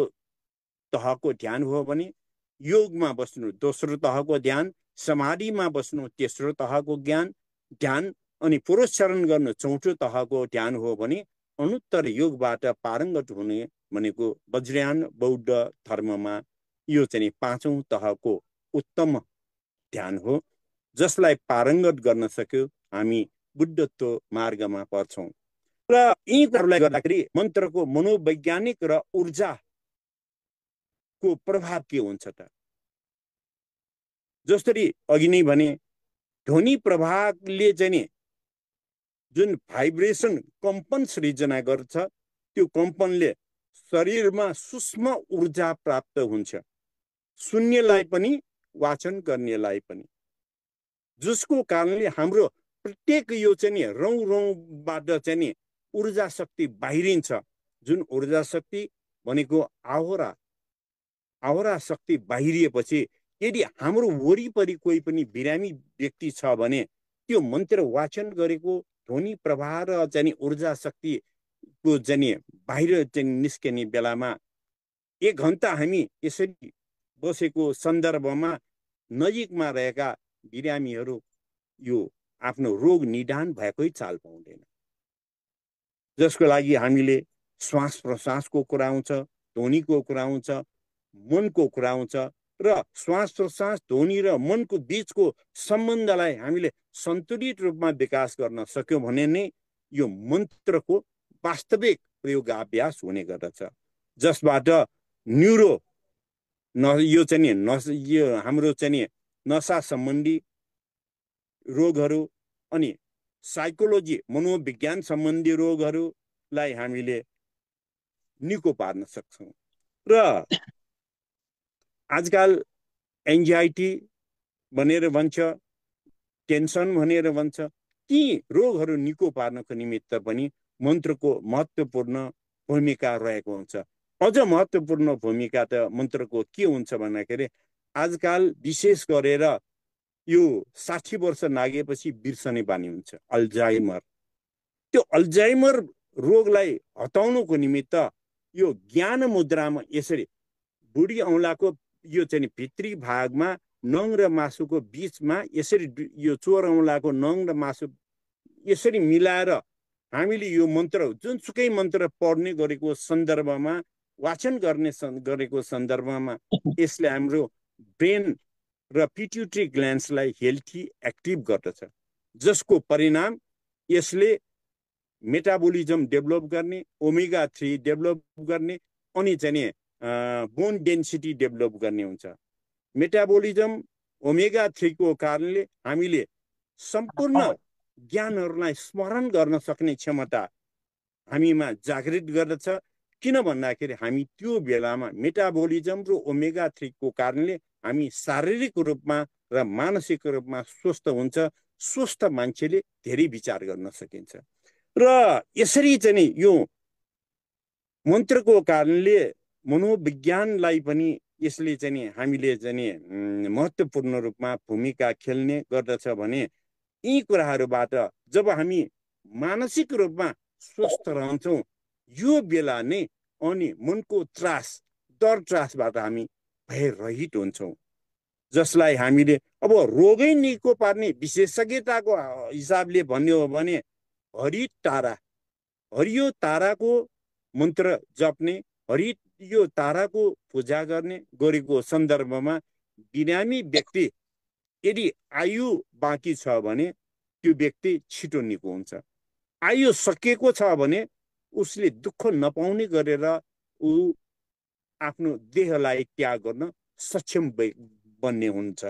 तहको ध्यान हो भने योगमा बस्नु दोस्रो तहको ध्यान, समाधिमा बस्नु तेस्रो तहको ध्यान अनि पुरस्चरण गर्नु चौथो तहको ध्यान हो भने अनुत्तर योगबाट पारङ्गत हुने भनेको वज्रयान बौद्ध धर्ममा यो चाहिँ 5औं तहको उत्तम ध्यान हो। जसलाई पारङ्गत गर्न सक्यो हामी बुद्धत्व मार्गमा पर्छौं। र यी कुराहरूलाई गर्दाखेरि मन्त्रको मनोवैज्ञानिक र ऊर्जाको प्रभाव के हुन्छ त? जसरी अघि नै भने ध्वनि प्रभावले चाहिँ जुन भाइब्रेसन कम्पन सृजना गर्छ, त्यो कम्पनले शरीरमा सूक्ष्म ऊर्जा प्राप्त हुन्छ, सुन्नेलाई पनि वाचन गर्नेलाई पनि, जसको कारणले हाम्रो प्रत्येक यो चाहिँ रौँबाट चाहिँ ऊर्जा शक्ति बाहिरिन्छ। जुन ऊर्जा शक्ति भनेको आहोरा शक्ति बाहिरिएपछि यदि हाम्रो वरिपरि कोही पनि बिरामी व्यक्ति छ भने त्यो मन्त्र वाचन गरेको ध्वनि प्रवाह र चाहिँ ऊर्जा शक्तिको चाहिँ बाहिर चाहिँ निस्कने बेलामा 1 घण्टा हामी यसरी बसेको सन्दर्भमा नजिकमा रहेका बिरामीहरू यो आफ्नो रोग निदान भएकै चाल पाउँदैन। जसको लागि हामीले श्वास प्रश्वासको कुरा आउँछ, ध्वनिको कुरा आउँछ, मनको कुरा आउँछ र श्वास प्रश्वास ध्वनि र मनको बीचको सम्बन्धलाई हामीले सन्तुलित रूपमा विकास गर्न सक्यौँ भने नै यो मन्त्रको वास्तविक प्रयोगाभ्यास हुने गर्दछ, जसबाट न्युरो यो चाहिँ यो हाम्रो चाहिँ नसा सम्बन्धी रोगहरू अनि साइकोलोजी मनोविज्ञान सम्बन्धी रोगहरूलाई हामीले निको पार्न सक्छौँ। र आजकल एन्जाइटी भनेर भन्छ, टेन्सन भनेर भन्छ, ती रोगहरू निको पार्नको निमित्त पनि मन्त्रको महत्त्वपूर्ण भूमिका रहेको हुन्छ। अझ महत्त्वपूर्ण भूमिका त मन्त्रको के हुन्छ भन्दाखेरि आजकल विशेष गरेर यो 60 वर्ष नागेपछि बिर्सने बानी हुन्छ, अल्जाइमर। त्यो अल्जाइमर रोगलाई हटाउनको निमित्त यो ज्ञान मुद्रामा यसरी बुढी औँलाको यो चाहिँ भित्री भागमा नङ र मासुको बीचमा यसरी यो चोर औँलाको नङ र मासु यसरी मिलाएर हामीले यो मन्त्र जुनसुकै मन्त्र पढ्ने गरेको सन्दर्भमा वाचन गरेको सन्दर्भमा यसले हाम्रो ब्रेन र पिट्युटरी ग्ल्यान्ड्सलाई हेल्थी एक्टिभ गर्दछ, जसको परिणाम यसले मेटाबोलिजम डेभलप गर्ने, ओमेगा 3 डेभलप गर्ने अनि चाहिँ बोन डेन्सिटी डेभलप गर्ने हुन्छ। मेटाबोलिजम ओमेगा 3 को कारणले हामीले सम्पूर्ण ज्ञानहरूलाई स्मरण गर्न सक्ने क्षमता हामीमा जागृत गर्दछ। किन भन्दाखेरि हामी त्यो बेलामा मेटाबोलिजम र ओमेगा 3 को कारणले हामी शारीरिक रूपमा र मानसिक रूपमा स्वस्थ हुन्छ। स्वस्थ मान्छेले धेरै विचार गर्न सकिन्छ र यसरी चाहिँ यो मन्त्रको कारणले मनोविज्ञानलाई पनि यसले चाहिँ हामीले चाहिँ महत्त्वपूर्ण रूपमा भूमिका खेल्ने गर्दछ भने यी कुराहरूबाट जब हामी मानसिक रूपमा स्वस्थ रहन्छौँ यो बेला नै अनि मनको त्रास डर त्रासबाट हामी भयरहित हुन्छौँ, जसलाई हामीले अब रोगै निको पार्ने विशेषज्ञताको हिसाबले भन्यो भने हरियो ताराको मन्त्र जप्ने, हरियो ताराको पूजा गर्ने गरेको सन्दर्भमा बिरामी व्यक्ति यदि आयु बाँकी छ भने त्यो व्यक्ति छिटो निको हुन्छ। आयु सकिएको छ भने उसले दुःख नपाउने गरेर ऊ आफ्नो देहलाई त्याग गर्न सक्षम बन्ने हुन्छ।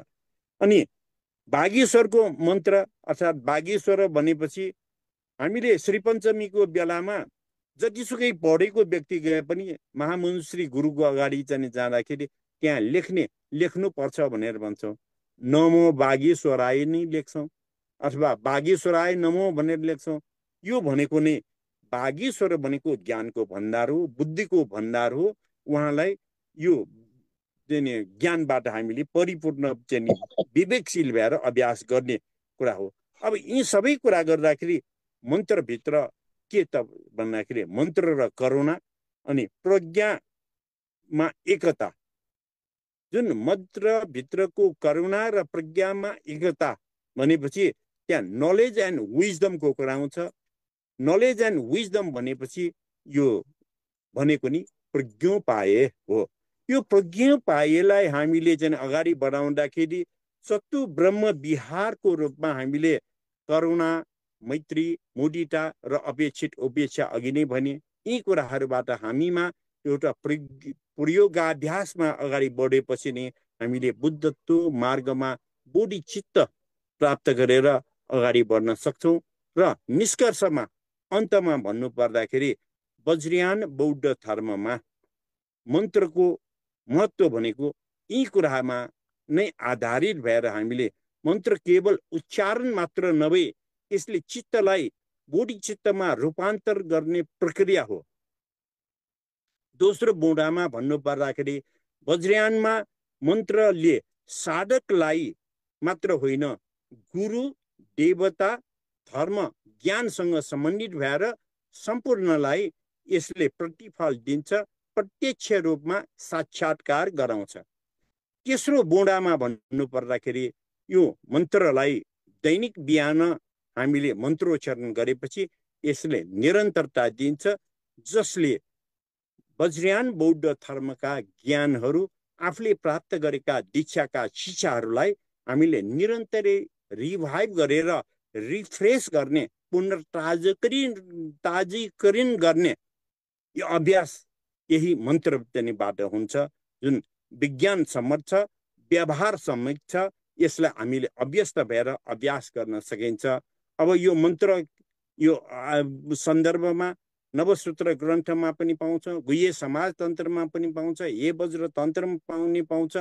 अनि बागेश्वरको मन्त्र अर्थात् बागेश्वर भनेपछि हामीले श्रीपञ्चमीको बेलामा जतिसुकै पढेको व्यक्ति गए पनि महामुनिश्री गुरुको अगाडि चाहिँ जाँदाखेरि त्यहाँ लेख्नुपर्छ भनेर भन्छौँ। नमो बागेश्वराय नै लेख्छौँ अथवा बागेश्वराय नमो भनेर लेख्छौँ। यो भनेको नै बागेश्वर भनेको ज्ञानको भण्डार हो, बुद्धिको भण्डार हो। उहाँलाई यो ज्ञानबाट हामीले परिपूर्ण चाहिँ विवेकशील भएर अभ्यास गर्ने कुरा हो। अब यी सबै कुरा गर्दाखेरि मन्त्रभित्र के त भन्दाखेरि मन्त्र र करुणा अनि प्रज्ञामा एकता, जुन मन्त्रभित्रको करुणा र प्रज्ञामा एकता भनेपछि त्यहाँ नलेज एन्ड विजडमको कुरा आउँछ। नलेज एन्ड विजडम भनेपछि यो भनेको नि प्रज्ञोपाय हो। यो प्रज्ञोपायलाई हामीले चाहिँ अगाडि बढाउँदाखेरि सत्तु ब्रह्म विहारको रूपमा हामीले करुणा, मैत्री, मुदिता र अपेक्षित उपेक्षा अघि नै भने यी कुराहरूबाट हामीमा एउटा प्रयोगाभ्यासमा अगाडि बढेपछि नै हामीले बुद्धत्व मार्गमा बोधी चित्त प्राप्त गरेर अगाडि बढ्न सक्छौँ। र निष्कर्षमा अन्तमा भन्नु पर्दाखेरि वज्रयान बौद्ध धर्ममा मन्त्रको महत्त्व भनेको यी कुरामा नै आधारित भएर हामीले मन्त्र केवल उच्चारण मात्र नभई यसले चित्तलाई बोधी चित्तमा रूपान्तर गर्ने प्रक्रिया हो। दोस्रो बुँडामा भन्नु पर्दाखेरि वज्रयानमा मन्त्रले साधकलाई मात्र होइन गुरु, देवता, धर्म, ज्ञानसँग सम्बन्धित भएर सम्पूर्णलाई यसले प्रतिफल दिन्छ, प्रत्यक्ष रूपमा साक्षात्कार गराउँछ। तेस्रो बुँडामा भन्नु पर्दाखेरि यो मन्त्रलाई दैनिक बिहान हामीले मन्त्रोच्चारण गरेपछि यसले निरन्तरता दिन्छ जसले वज्रयान बौद्ध धर्मका ज्ञानहरू आफूले प्राप्त गरेका दीक्षाका शिक्षाहरूलाई हामीले निरन्तरै रिभाइभ गरेर रिफ्रेस गर्ने ताजीकरण गर्ने यो अभ्यास यही मन्त्रबाट हुन्छ जुन विज्ञान सम्मत छ व्यवहार सम्मत छ यसलाई हामीले अभ्यस्त भएर अभ्यास गर्न सकिन्छ अब यो मन्त्र यो सन्दर्भमा नवसूत्र ग्रन्थमा पनि पाउँछ गुह्य समाजतन्त्रमा पनि पाउँछ हे वज्र तन्त्रमा पनि पाउँछ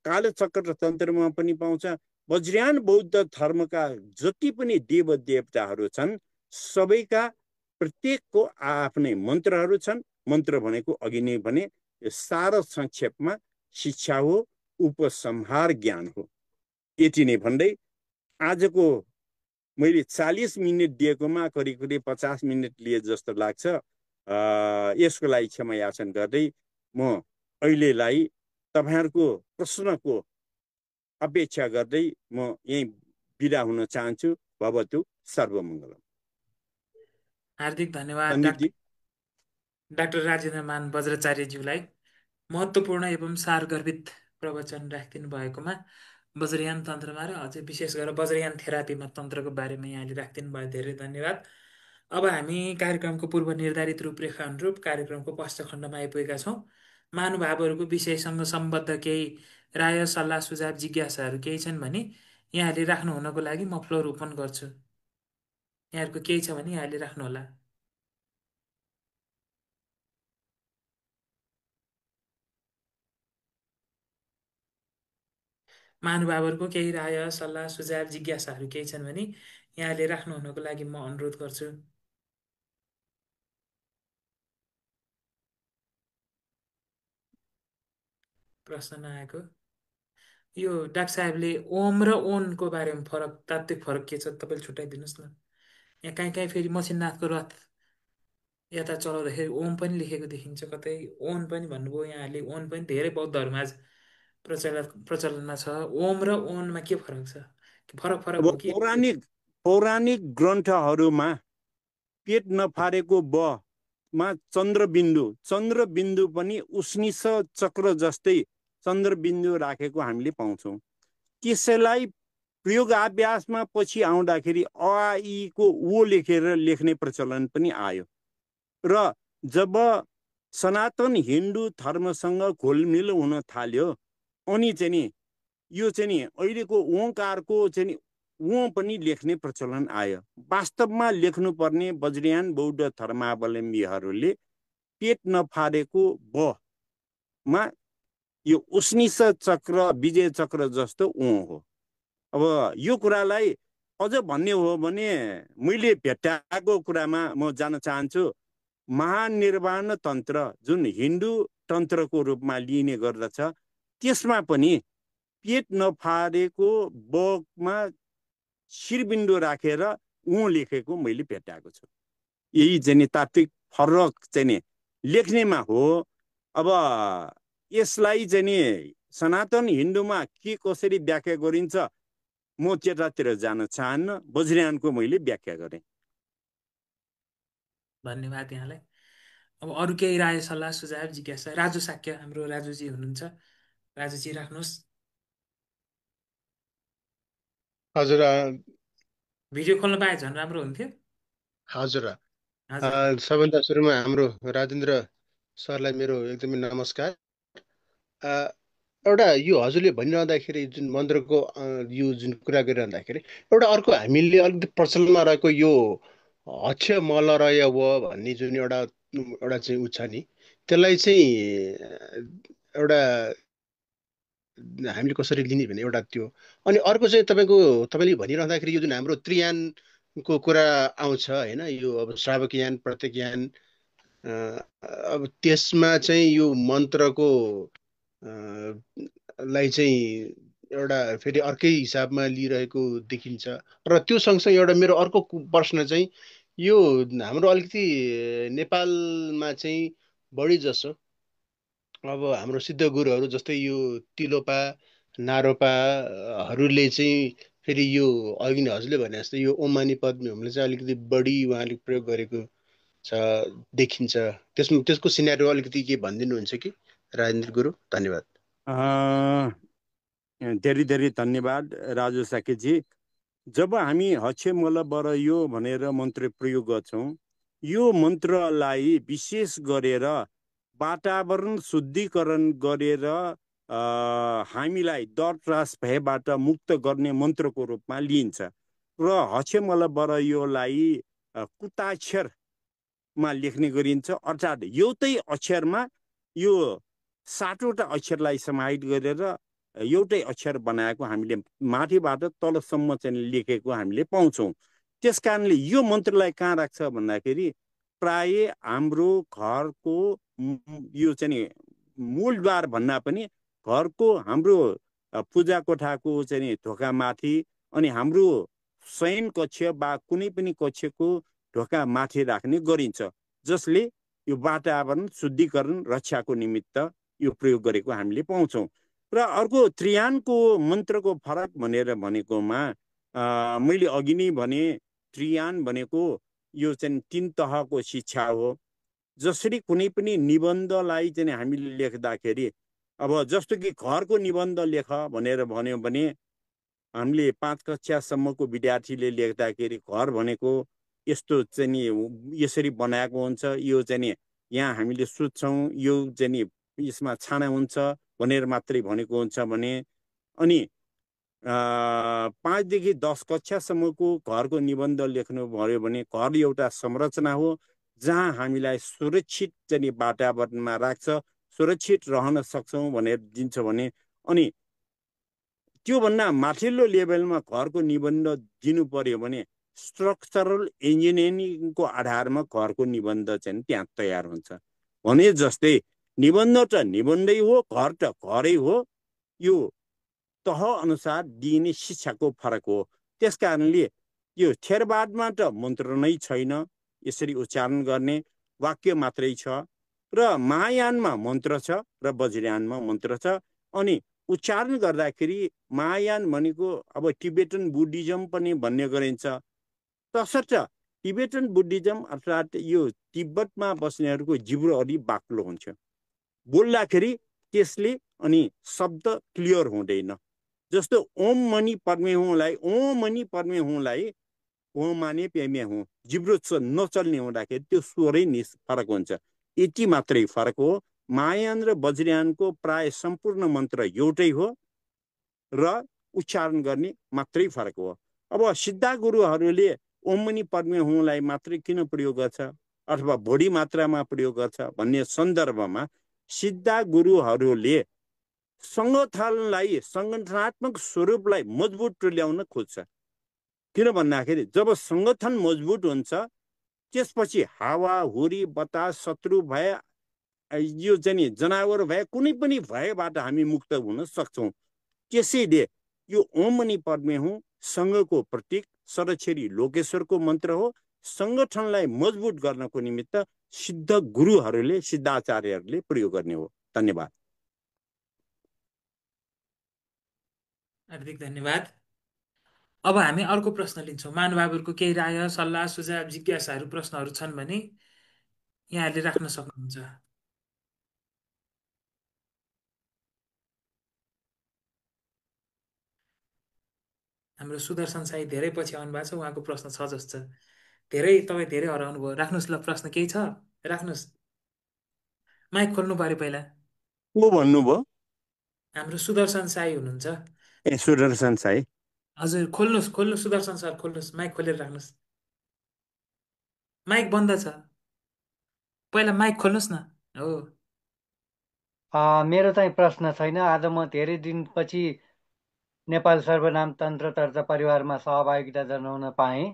कालचक्र तन्त्रमा पनि पाउँछ वज्रयान बौद्ध धर्मका जति पनि देव देवताहरू छन् सबैका प्रत्येकको आफ्नै मन्त्रहरू छन् मन्त्र भनेको अघि नै भने सार संक्षेपमा शिक्षा हो उपसंहार ज्ञान हो यति नै भन्दै आजको मैले 40 मिनट दिएकोमा करिब 50 मिनट लिए जस्तो लाग्छ यसको लागि क्षमा याचना गर्दै म अहिलेलाई तपाईहरुको प्रश्नको अपेक्षा गर्दै म यही बिदा हुन चाहन्छु भवतु सर्वमङ्गलम हार्दिक धन्यवाद डाक्टर राजेन्द्र मान बज्राचार्यज्यूलाई महत्त्वपूर्ण एवं सारगर्भित प्रवचन राखिदिनु भएकोमा वज्रयान तन्त्रमा र अझै विशेष गरेर वज्रयान थेरापीमा तन्त्रको बारेमा यहाँले राखिदिनु भयो धेरै धन्यवाद अब हामी कार्यक्रमको पूर्व निर्धारित रूपरेखा अनुरूप कार्यक्रमको पश्च खण्डमा आइपुगेका छौँ महानुभावहरूको विषयसँग सम्बद्ध केही राय सल्लाह सुझाव जिज्ञासाहरू केही छन् भने यहाँले राख्नु हुनको लागि म फ्लोर ओपन गर्छु यहाँहरूको केही छ भने यहाँले राख्नुहोला महानुभावहरूको केही राय सल्लाह सुझाव जिज्ञासाहरू केही छन् भने यहाँले राख्नु हुनको लागि म अनुरोध गर्छु प्रश्न नआएको यो डाक्टर साहेबले ओम र ओनको बारेमा फरक तात्विक फरक के छ तपाईँले छुट्याइदिनुहोस् न यहाँ कहीँ कहीँ फेरि मसिनाथको रथ यता चलाउँदाखेरि ओम पनि लेखेको देखिन्छ कतै ओन पनि भन्नुभयो यहाँले ओन पनि धेरै बौद्धहरूमा आज प्रचलनमा छ ओम र ओनमा के फरक छ फरक फरक हो कि पौराणिक ग्रन्थहरूमा पेट नफारेको ब मा चन्द्रबिन्दु पनि उष्णिस चक्र जस्तै चन्द्रबिन्दु राखेको हामीले पाउँछौँ त्यसैलाई प्रयोगाभ्यासमा पछि आउँदाखेरि अ आ इ को ओ लेखेर लेख्ने प्रचलन पनि आयो र जब सनातन हिन्दू धर्मसँग घोलमिल हुन थाल्यो अनि चाहिँ नि यो चाहिँ नि अहिलेको ओंकारको चाहिँ नि ओ पनि लेख्ने प्रचलन आयो वास्तवमा लेख्नुपर्ने वज्रयान बौद्ध धर्मावलम्बीहरूले पेट नफारेको ब मा यो उष्णिस चक्र विजय चक्र जस्तो ओ हो अब यो कुरालाई अझ भन्ने हो भने मैले भेट्टाएको कुरामा म जान चाहन्छु महानिर्वाण तन्त्र जुन हिन्दू तन्त्रको रूपमा लिइने गर्दछ त्यसमा पनि पेट नफारेको बमा शिरबिन्दु राखेर ऊ लेखेको मैले भेटाएको छु यही चाहिँ तात्विक फरक चाहिँ लेख्नेमा हो अब यसलाई चाहिँ सनातन हिन्दूमा के कसरी व्याख्या गरिन्छ म त्यतातिर जान चाहन्न वज्रयानको मैले व्याख्या गरेँ धन्यवाद यहाँलाई अब अरू केही राय सल्लाह सुझाव जिज्ञासा राजु साक्य हाम्रो राजुजी हुनुहुन्छ राजुजी राख्नुहोस् हजुर भिडियो खोल्न पाए झन् राम्रो हुन्थ्यो हजुर सबैभन्दा सुरुमा हाम्रो राजेन्द्र सरलाई मेरो एकदमै नमस्कार एउटा यो हजुरले भनिरहँदाखेरि जुन मन्त्रको यो जुन कुरा गरिरहँदाखेरि एउटा अर्को हामीले अलिकति प्रचलनमा रहेको यो हक्ष मलरय व भन्ने जुन एउटा चाहिँ उ छ नि त्यसलाई चाहिँ एउटा हामीले कसरी लिने भने एउटा त्यो अनि अर्को चाहिँ तपाईँले भनिरहँदाखेरि यो जुन हाम्रो त्रियानको कुरा आउँछ होइन यो अब श्रावकयान प्रत्येकयान अब त्यसमा चाहिँ यो मन्त्रको लाई चाहिँ एउटा फेरि अर्कै हिसाबमा लिइरहेको देखिन्छ र त्यो सँगसँगै एउटा मेरो अर्को प्रश्न चाहिँ यो हाम्रो अलिकति नेपालमा चाहिँ बढी जसो अब हाम्रो सिद्ध गुरुहरू जस्तै यो तिलोपा नारोपाहरूले चाहिँ फेरि यो अघि नै हजुरले भने जस्तै यो ओम मानी पद्मे हुमले चाहिँ अलिकति बढी उहाँले प्रयोग गरेको देखिन्छ। त्यसको सिनेरियो अलिकति के भनिदिनुहुन्छ कि राजेन्द्र गुरु? धन्यवाद। धेरै धेरै धन्यवाद राजु साकेतजी। जब हामी हच्छे मल बरयो भनेर मन्त्र प्रयोग गर्छौँ, यो मन्त्रलाई विशेष गरेर वातावरण शुद्धिकरण गरेर हामीलाई डर त्रास भएबाट मुक्त गर्ने मन्त्रको रूपमा लिइन्छ। र हच्छे मल बरयोलाई कुताक्षरमा लेख्ने गरिन्छ, अर्थात् एउटै अक्षरमा यो 7वटा अक्षरलाई समाहित गरेर एउटै अक्षर बनाएको हामीले माथिबाट तलसम्म चाहिँ लेखेको हामीले पाउँछौँ। त्यस कारणले यो मन्त्रलाई कहाँ राख्छ भन्दाखेरि प्राय हाम्रो घरको यो चाहिँ मूलद्वार भन्दा पनि घरको हाम्रो पूजा कोठाको चाहिँ ढोकामाथि अनि हाम्रो शयन कक्ष वा कुनै पनि कक्षको ढोका माथि राख्ने गरिन्छ, जसले यो वातावरण शुद्धिकरण रक्षाको निमित्त यो प्रयोग गरेको हामीले पाउँछौँ। र अर्को त्रियानको मन्त्रको फरक भनेर भनेकोमा मैले अघि नै भने त्रियान भनेको यो चाहिँ 3 तहको शिक्षा हो। जसरी कुनै पनि निबन्धलाई चाहिँ हामीले लेख्दाखेरि अब जस्तो कि घरको निबन्ध लेख भनेर भन्यो भने हामीले 5 कक्षासम्मको विद्यार्थीले लेख्दाखेरि घर भनेको यस्तो चाहिँ नि यसरी बनाएको हुन्छ, यो चाहिँ नि यहाँ हामीले सुत्छौँ, यो चाहिँ नि यसमा छाना हुन्छ भनेर मात्रै भनेको हुन्छ भने, अनि 5 देखि 10 कक्षासम्मको घरको निबन्ध लेख्नु भयो भने घर एउटा संरचना हो जहाँ हामीलाई सुरक्षित चाहिँ वातावरणमा राख्छ, सुरक्षित रहन सक्छौँ भनेर दिन्छ भने, अनि त्योभन्दा माथिल्लो लेभलमा घरको निबन्ध दिनु पर्यो भने स्ट्रक्चरल इन्जिनियरिङको आधारमा घरको निबन्ध चाहिँ त्यहाँ तयार हुन्छ। भने जस्तै निबन्ध त निबन्धै हो, घर त घरै हो, यो तह अनुसार दिइने शिक्षाको फरक हो। त्यस कारणले यो थेरवादमा त मन्त्र नै छैन, यसरी उच्चारण गर्ने वाक्य मात्रै छ, र महायानमा मन्त्र छ र वज्रयानमा मन्त्र छ। अनि उच्चारण गर्दाखेरि महायान भनेको अब टिबेटन बुद्धिज्म पनि भन्ने गरिन्छ। तसर्थ टिबेटन बुद्धिज्म अर्थात् यो तिब्बतमा बस्नेहरूको जिब्रो अलि बाक्लो हुन्छ, बोल्दाखेरि त्यसले अनि शब्द क्लियर हुँदैन। जस्तो ओम मणि पद्मे हुँलाई ओम मणि पद्मे हुँलाई ओम माने पेमे हुँ, जिब्रो नचल्ने हुँदाखेरि त्यो स्वरै फरक हुन्छ, यति मात्रै फरक हो। महायान र वज्रयानको प्राय सम्पूर्ण मन्त्र एउटै हो र उच्चारण गर्ने मात्रै फरक हो। अब सिद्धा गुरुहरूले ओम मणि पद्मे हुँलाई मात्रै किन प्रयोग गर्छ अथवा बढी मात्रामा प्रयोग गर्छ भन्ने सन्दर्भमा सिद्धा गुरुहरूले सङ्गठनलाई, सङ्गठनात्मक स्वरूपलाई मजबुत तुल्याउन खोज्छ। किन भन्दाखेरि जब सङ्गठन मजबुत हुन्छ त्यसपछि हावा हुरी बतास शत्रु भए यो चाहिँ जनावर भए कुनै पनि भएबाट हामी मुक्त हुन सक्छौँ। त्यसैले यो ओम मणि पद्मे हुँ सङ्घको प्रतीक सरक्षरी लोकेश्वरको मन्त्र हो। सङ्गठनलाई मजबुत गर्नको निमित्त सिद्ध गुरुहरूले, सिद्धाचार्यहरूले प्रयोग गर्ने हो। धन्यवाद। हार्दिक धन्यवाद। अब हामी अर्को प्रश्न लिन्छौँ। महानुभावहरूको केही राय, सल्लाह, सुझाव, जिज्ञासाहरू, प्रश्नहरू छन् भने यहाँहरूले राख्न सक्नुहुन्छ। हाम्रो सुदर्शन साई धेरै पछि आउनु भएको छ, उहाँको प्रश्न छ जस्तो छ। तपाईँ धेरै हराउनु भयो। राख्नुहोस् ल, प्रश्न केही छ राख्नुहोस्। माइक खोल्नु पर्यो पहिला। को भन्नुभयो? हाम्रो सुदर्शन साई हुनुहुन्छ। ए सुदर्शन साई, हजुर खोल्नुहोस् सुदर्शन सर, खोल्नुहोस्, माइक खोलेर राख्नुहोस्। माइक बन्द छ, पहिला माइक खोल्नुहोस् न। हो, मेरो चाहिँ प्रश्न छैन। आज म धेरै दिनपछि नेपाल सर्वनाम तन्त्र चर्चा परिवारमा सहभागिता जनाउन पाएँ।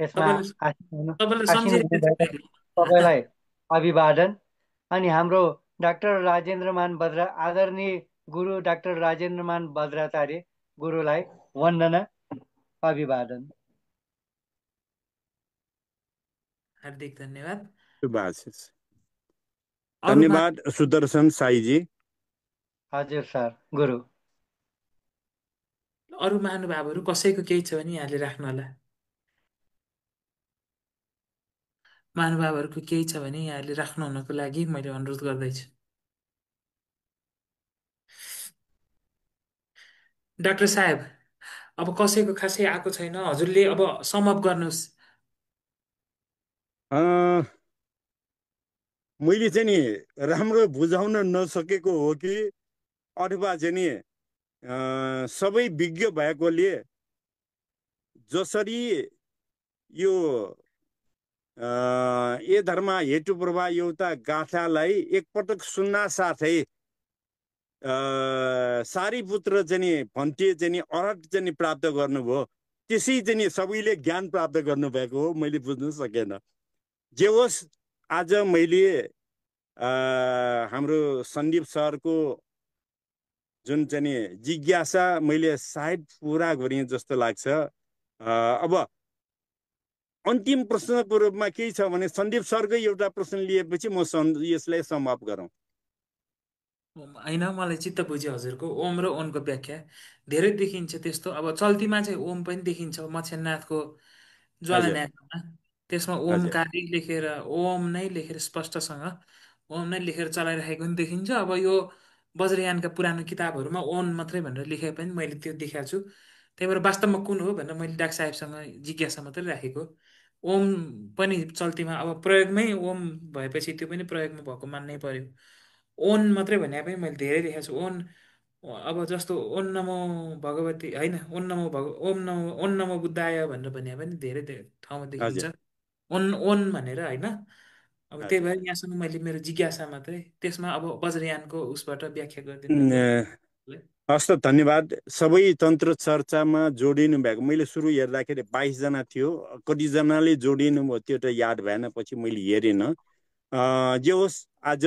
यसमा तपाईँलाई आसीन हुनुभएका सम्झिरहेको सबैलाई अभिवादन। अनि हाम्रो डाक्टर राजेन्द्रमान बज्रा, आदरणीय गुरु डाक्टर राजेन्द्रमान बज्राचार्य गुरुलाई वन्दना, अभिवादन। हार्दिक धन्यवाद। शुभाशिष। धन्यवाद सुदर्शन साईजी। हजुर सर, गुरु। अरू महानुभावहरू कसैको केही छ भने यहाँले राख्नु होला। महानुभावहरूको केही छ भने यहाँहरूले राख्नु हुनको लागि मैले अनुरोध गर्दैछु। डाक्टर साहेब, अब कसैको खासै आएको छैन, हजुरले अब समअप गर्नुहोस्। मैले चाहिँ नि राम्रो बुझाउन नसकेको हो कि अथवा चाहिँ नि सबै विज्ञ भएकोले जसरी यो ए धर्म हेतु प्रभा एउटा गाथालाई एकपटक सुन्न साथै सारीपुत्र चाहिँ नि भन्टे चाहिँ नि अर्हत चाहिँ नि प्राप्त गर्नुभयो। त्यसै चाहिँ नि सबैले ज्ञान प्राप्त गर्नुभएको हो, मैले बुझ्नु सकेन। जे होस्, आज मैले हाम्रो सन्दीप सरको जुन चाहिँ नि जिज्ञासा मैले सायद पुरा गरेँ जस्तो लाग्छ। अब अन्तिम प्रश्नको रूपमा केही छ भने सन्दीप सरकै एउटा प्रश्न लिएपछि म यसलाई समाप्त गरौँ। होइन, मलाई चित्त बुझ्यो हजुरको ओम र ओनको व्याख्या। धेरै देखिन्छ त्यस्तो। अब चल्तीमा चाहिँ ओम पनि देखिन्छ मत्स्यनाथको हजुर ज्वालानाथमा, त्यसमा हजुर ओमकारी लेखेर ओम नै लेखेर स्पष्टसँग ओम नै लेखेर चलाइरहेको पनि देखिन्छ। अब यो वज्रयानका पुरानो किताबहरूमा ओम मात्रै भनेर लेखे पनि मैले त्यो देखाएको छु। त्यही भएर वास्तवमा कुन हो भनेर मैले डाक्टर साहेबसँग जिज्ञासा मात्रै राखेको। ओम पनि चल्तीमा अब प्रयोगमै ओम भएपछि त्यो पनि प्रयोगमा भएको मान्नै पर्यो। ओन मात्रै भने पनि मैले धेरै देखाएको छु। ओन अब जस्तो ओम नमो भगवती होइन, ओम नमो ओम नमो बुद्धाय भनेर भने पनि ठाउँमा देखिन्छ हजुर ओन ओन भनेर होइन। अब त्यही हजुर भएर यहाँसम्म मैले मेरो जिज्ञासा मात्रै, त्यसमा अब वज्रयानको उसबाट व्याख्या गरिदिनु न त्यो। न- हस् त, धन्यवाद। सबै तन्त्र चर्चामा जोडिनु भएको, मैले सुरु हेर्दाखेरि 22जना थियो, कतिजनाले जोडिनु भयो त्यो त याद भएन, पछि मैले हेरेन। जे होस्, आज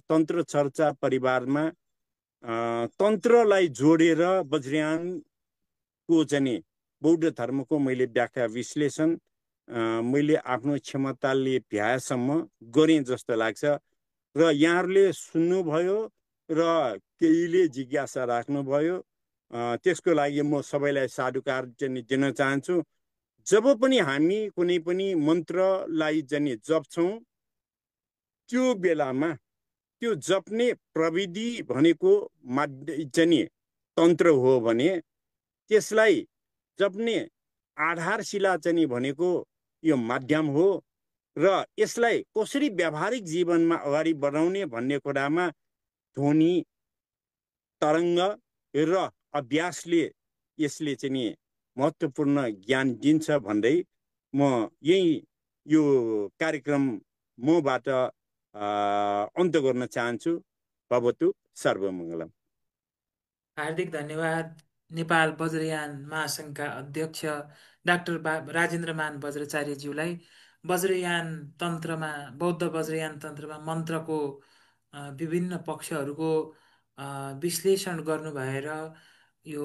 तन्त्र चर्चा परिवारमा तन्त्रलाई जोडेर वज्रयानको चाहिँ नि बौद्ध धर्मको मैले व्याख्या विश्लेषण मैले आफ्नो क्षमताले भ्याएसम्म गरेँ जस्तो लाग्छ। र यहाँहरूले सुन्नुभयो र केहीले जिज्ञासा राख्नुभयो, त्यसको लागि म सबैलाई साधुकार चाहिँ दिन चाहन्छु। जब पनि हामी कुनै पनि मन्त्रलाई चाहिँ जप्छौँ, त्यो बेलामा त्यो जप्ने प्रविधि भनेको चाहिँ तन्त्र हो भने त्यसलाई जप्ने आधारशिला चाहिँ भनेको यो माध्यम हो। र यसलाई कसरी व्यावहारिक जीवनमा अगाडि बढाउने भन्ने कुरामा ध्वनि, तरङ्ग र अभ्यासले यसले चाहिँ नि महत्त्वपूर्ण ज्ञान दिन्छ भन्दै म यही यो कार्यक्रम मबाट अन्त गर्न चाहन्छु। भवतु सर्वमङ्गलम। हार्दिक धन्यवाद। नेपाल वज्रयान महासङ्घका अध्यक्ष डाक्टर राजेन्द्रमान वज्राचार्यज्यूलाई वज्रयान तन्त्रमा, बौद्ध वज्रयान तन्त्रमा मन्त्रको विभिन्न पक्षहरूको विश्लेषण गर्नु भएर यो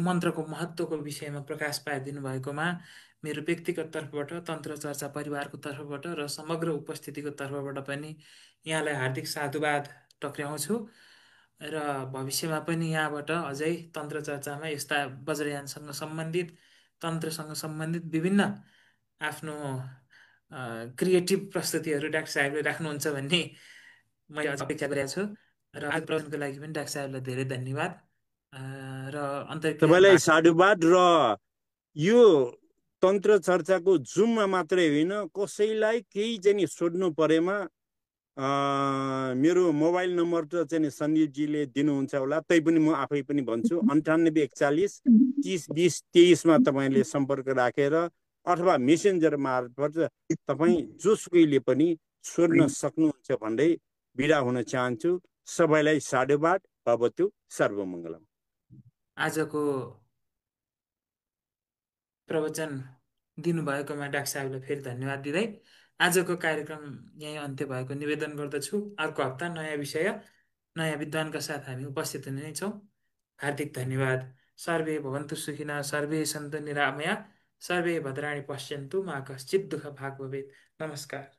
मन्त्रको महत्त्वको विषयमा प्रकाश पारिदिनु भएकोमा मेरो व्यक्तिगत तर्फबाट, तन्त्र चर्चा परिवारको तर्फबाट र समग्र उपस्थितिको तर्फबाट पनि यहाँलाई हार्दिक साधुवाद टक्र्याउँछु। र भविष्यमा पनि यहाँबाट अझै तन्त्र चर्चामा यस्ता वज्रयानसँग सम्बन्धित, तन्त्रसँग सम्बन्धित विभिन्न आफ्नो क्रिएटिभ प्रस्तुतिहरू डाक्टर साहेबले राख्नुहुन्छ भन्ने मैले अझ अपेक्षा गरेको छु। र आज प्रश्नको लागि पनि डाक्टर साहेबलाई धेरै धन्यवाद। र अन्तर्क्रिया तपाईँलाई साधुवाद। र यो तन्त्र चर्चाको जुममा मात्रै होइन, कसैलाई केही चाहिँ सोध्नु परेमा मेरो मोबाइल नम्बर त चाहिँ सन्दीपजीले दिनुहुन्छ होला, तै पनि म आफै पनि भन्छु, 9841 30 20 23मा तपाईँले सम्पर्क राखेर अथवा मेसेन्जर मार्फत तपाईँ जोसुकैले पनि सोध्न सक्नुहुन्छ भन्दै बिदा हुन चाहन्छु। सबैलाई साधुवाद। भवतु सर्वमङ्गलम। आजको प्रवचन दिनुभएकोमा डाक्टर साहेबलाई फेरि धन्यवाद दिँदै आजको कार्यक्रम यहीँ अन्त्य भएको निवेदन गर्दछु। अर्को हप्ता नयाँ विषय, नयाँ विद्वानका साथ हामी उपस्थित हुने नै छौँ। हार्दिक धन्यवाद। सर्वे भवन्तु सुखिनः, सर्वे सन्तु निरामया, सर्वे भद्राणि पश्यन्तु मा कश्चित् दुःख भाग् भवेत्। नमस्कार।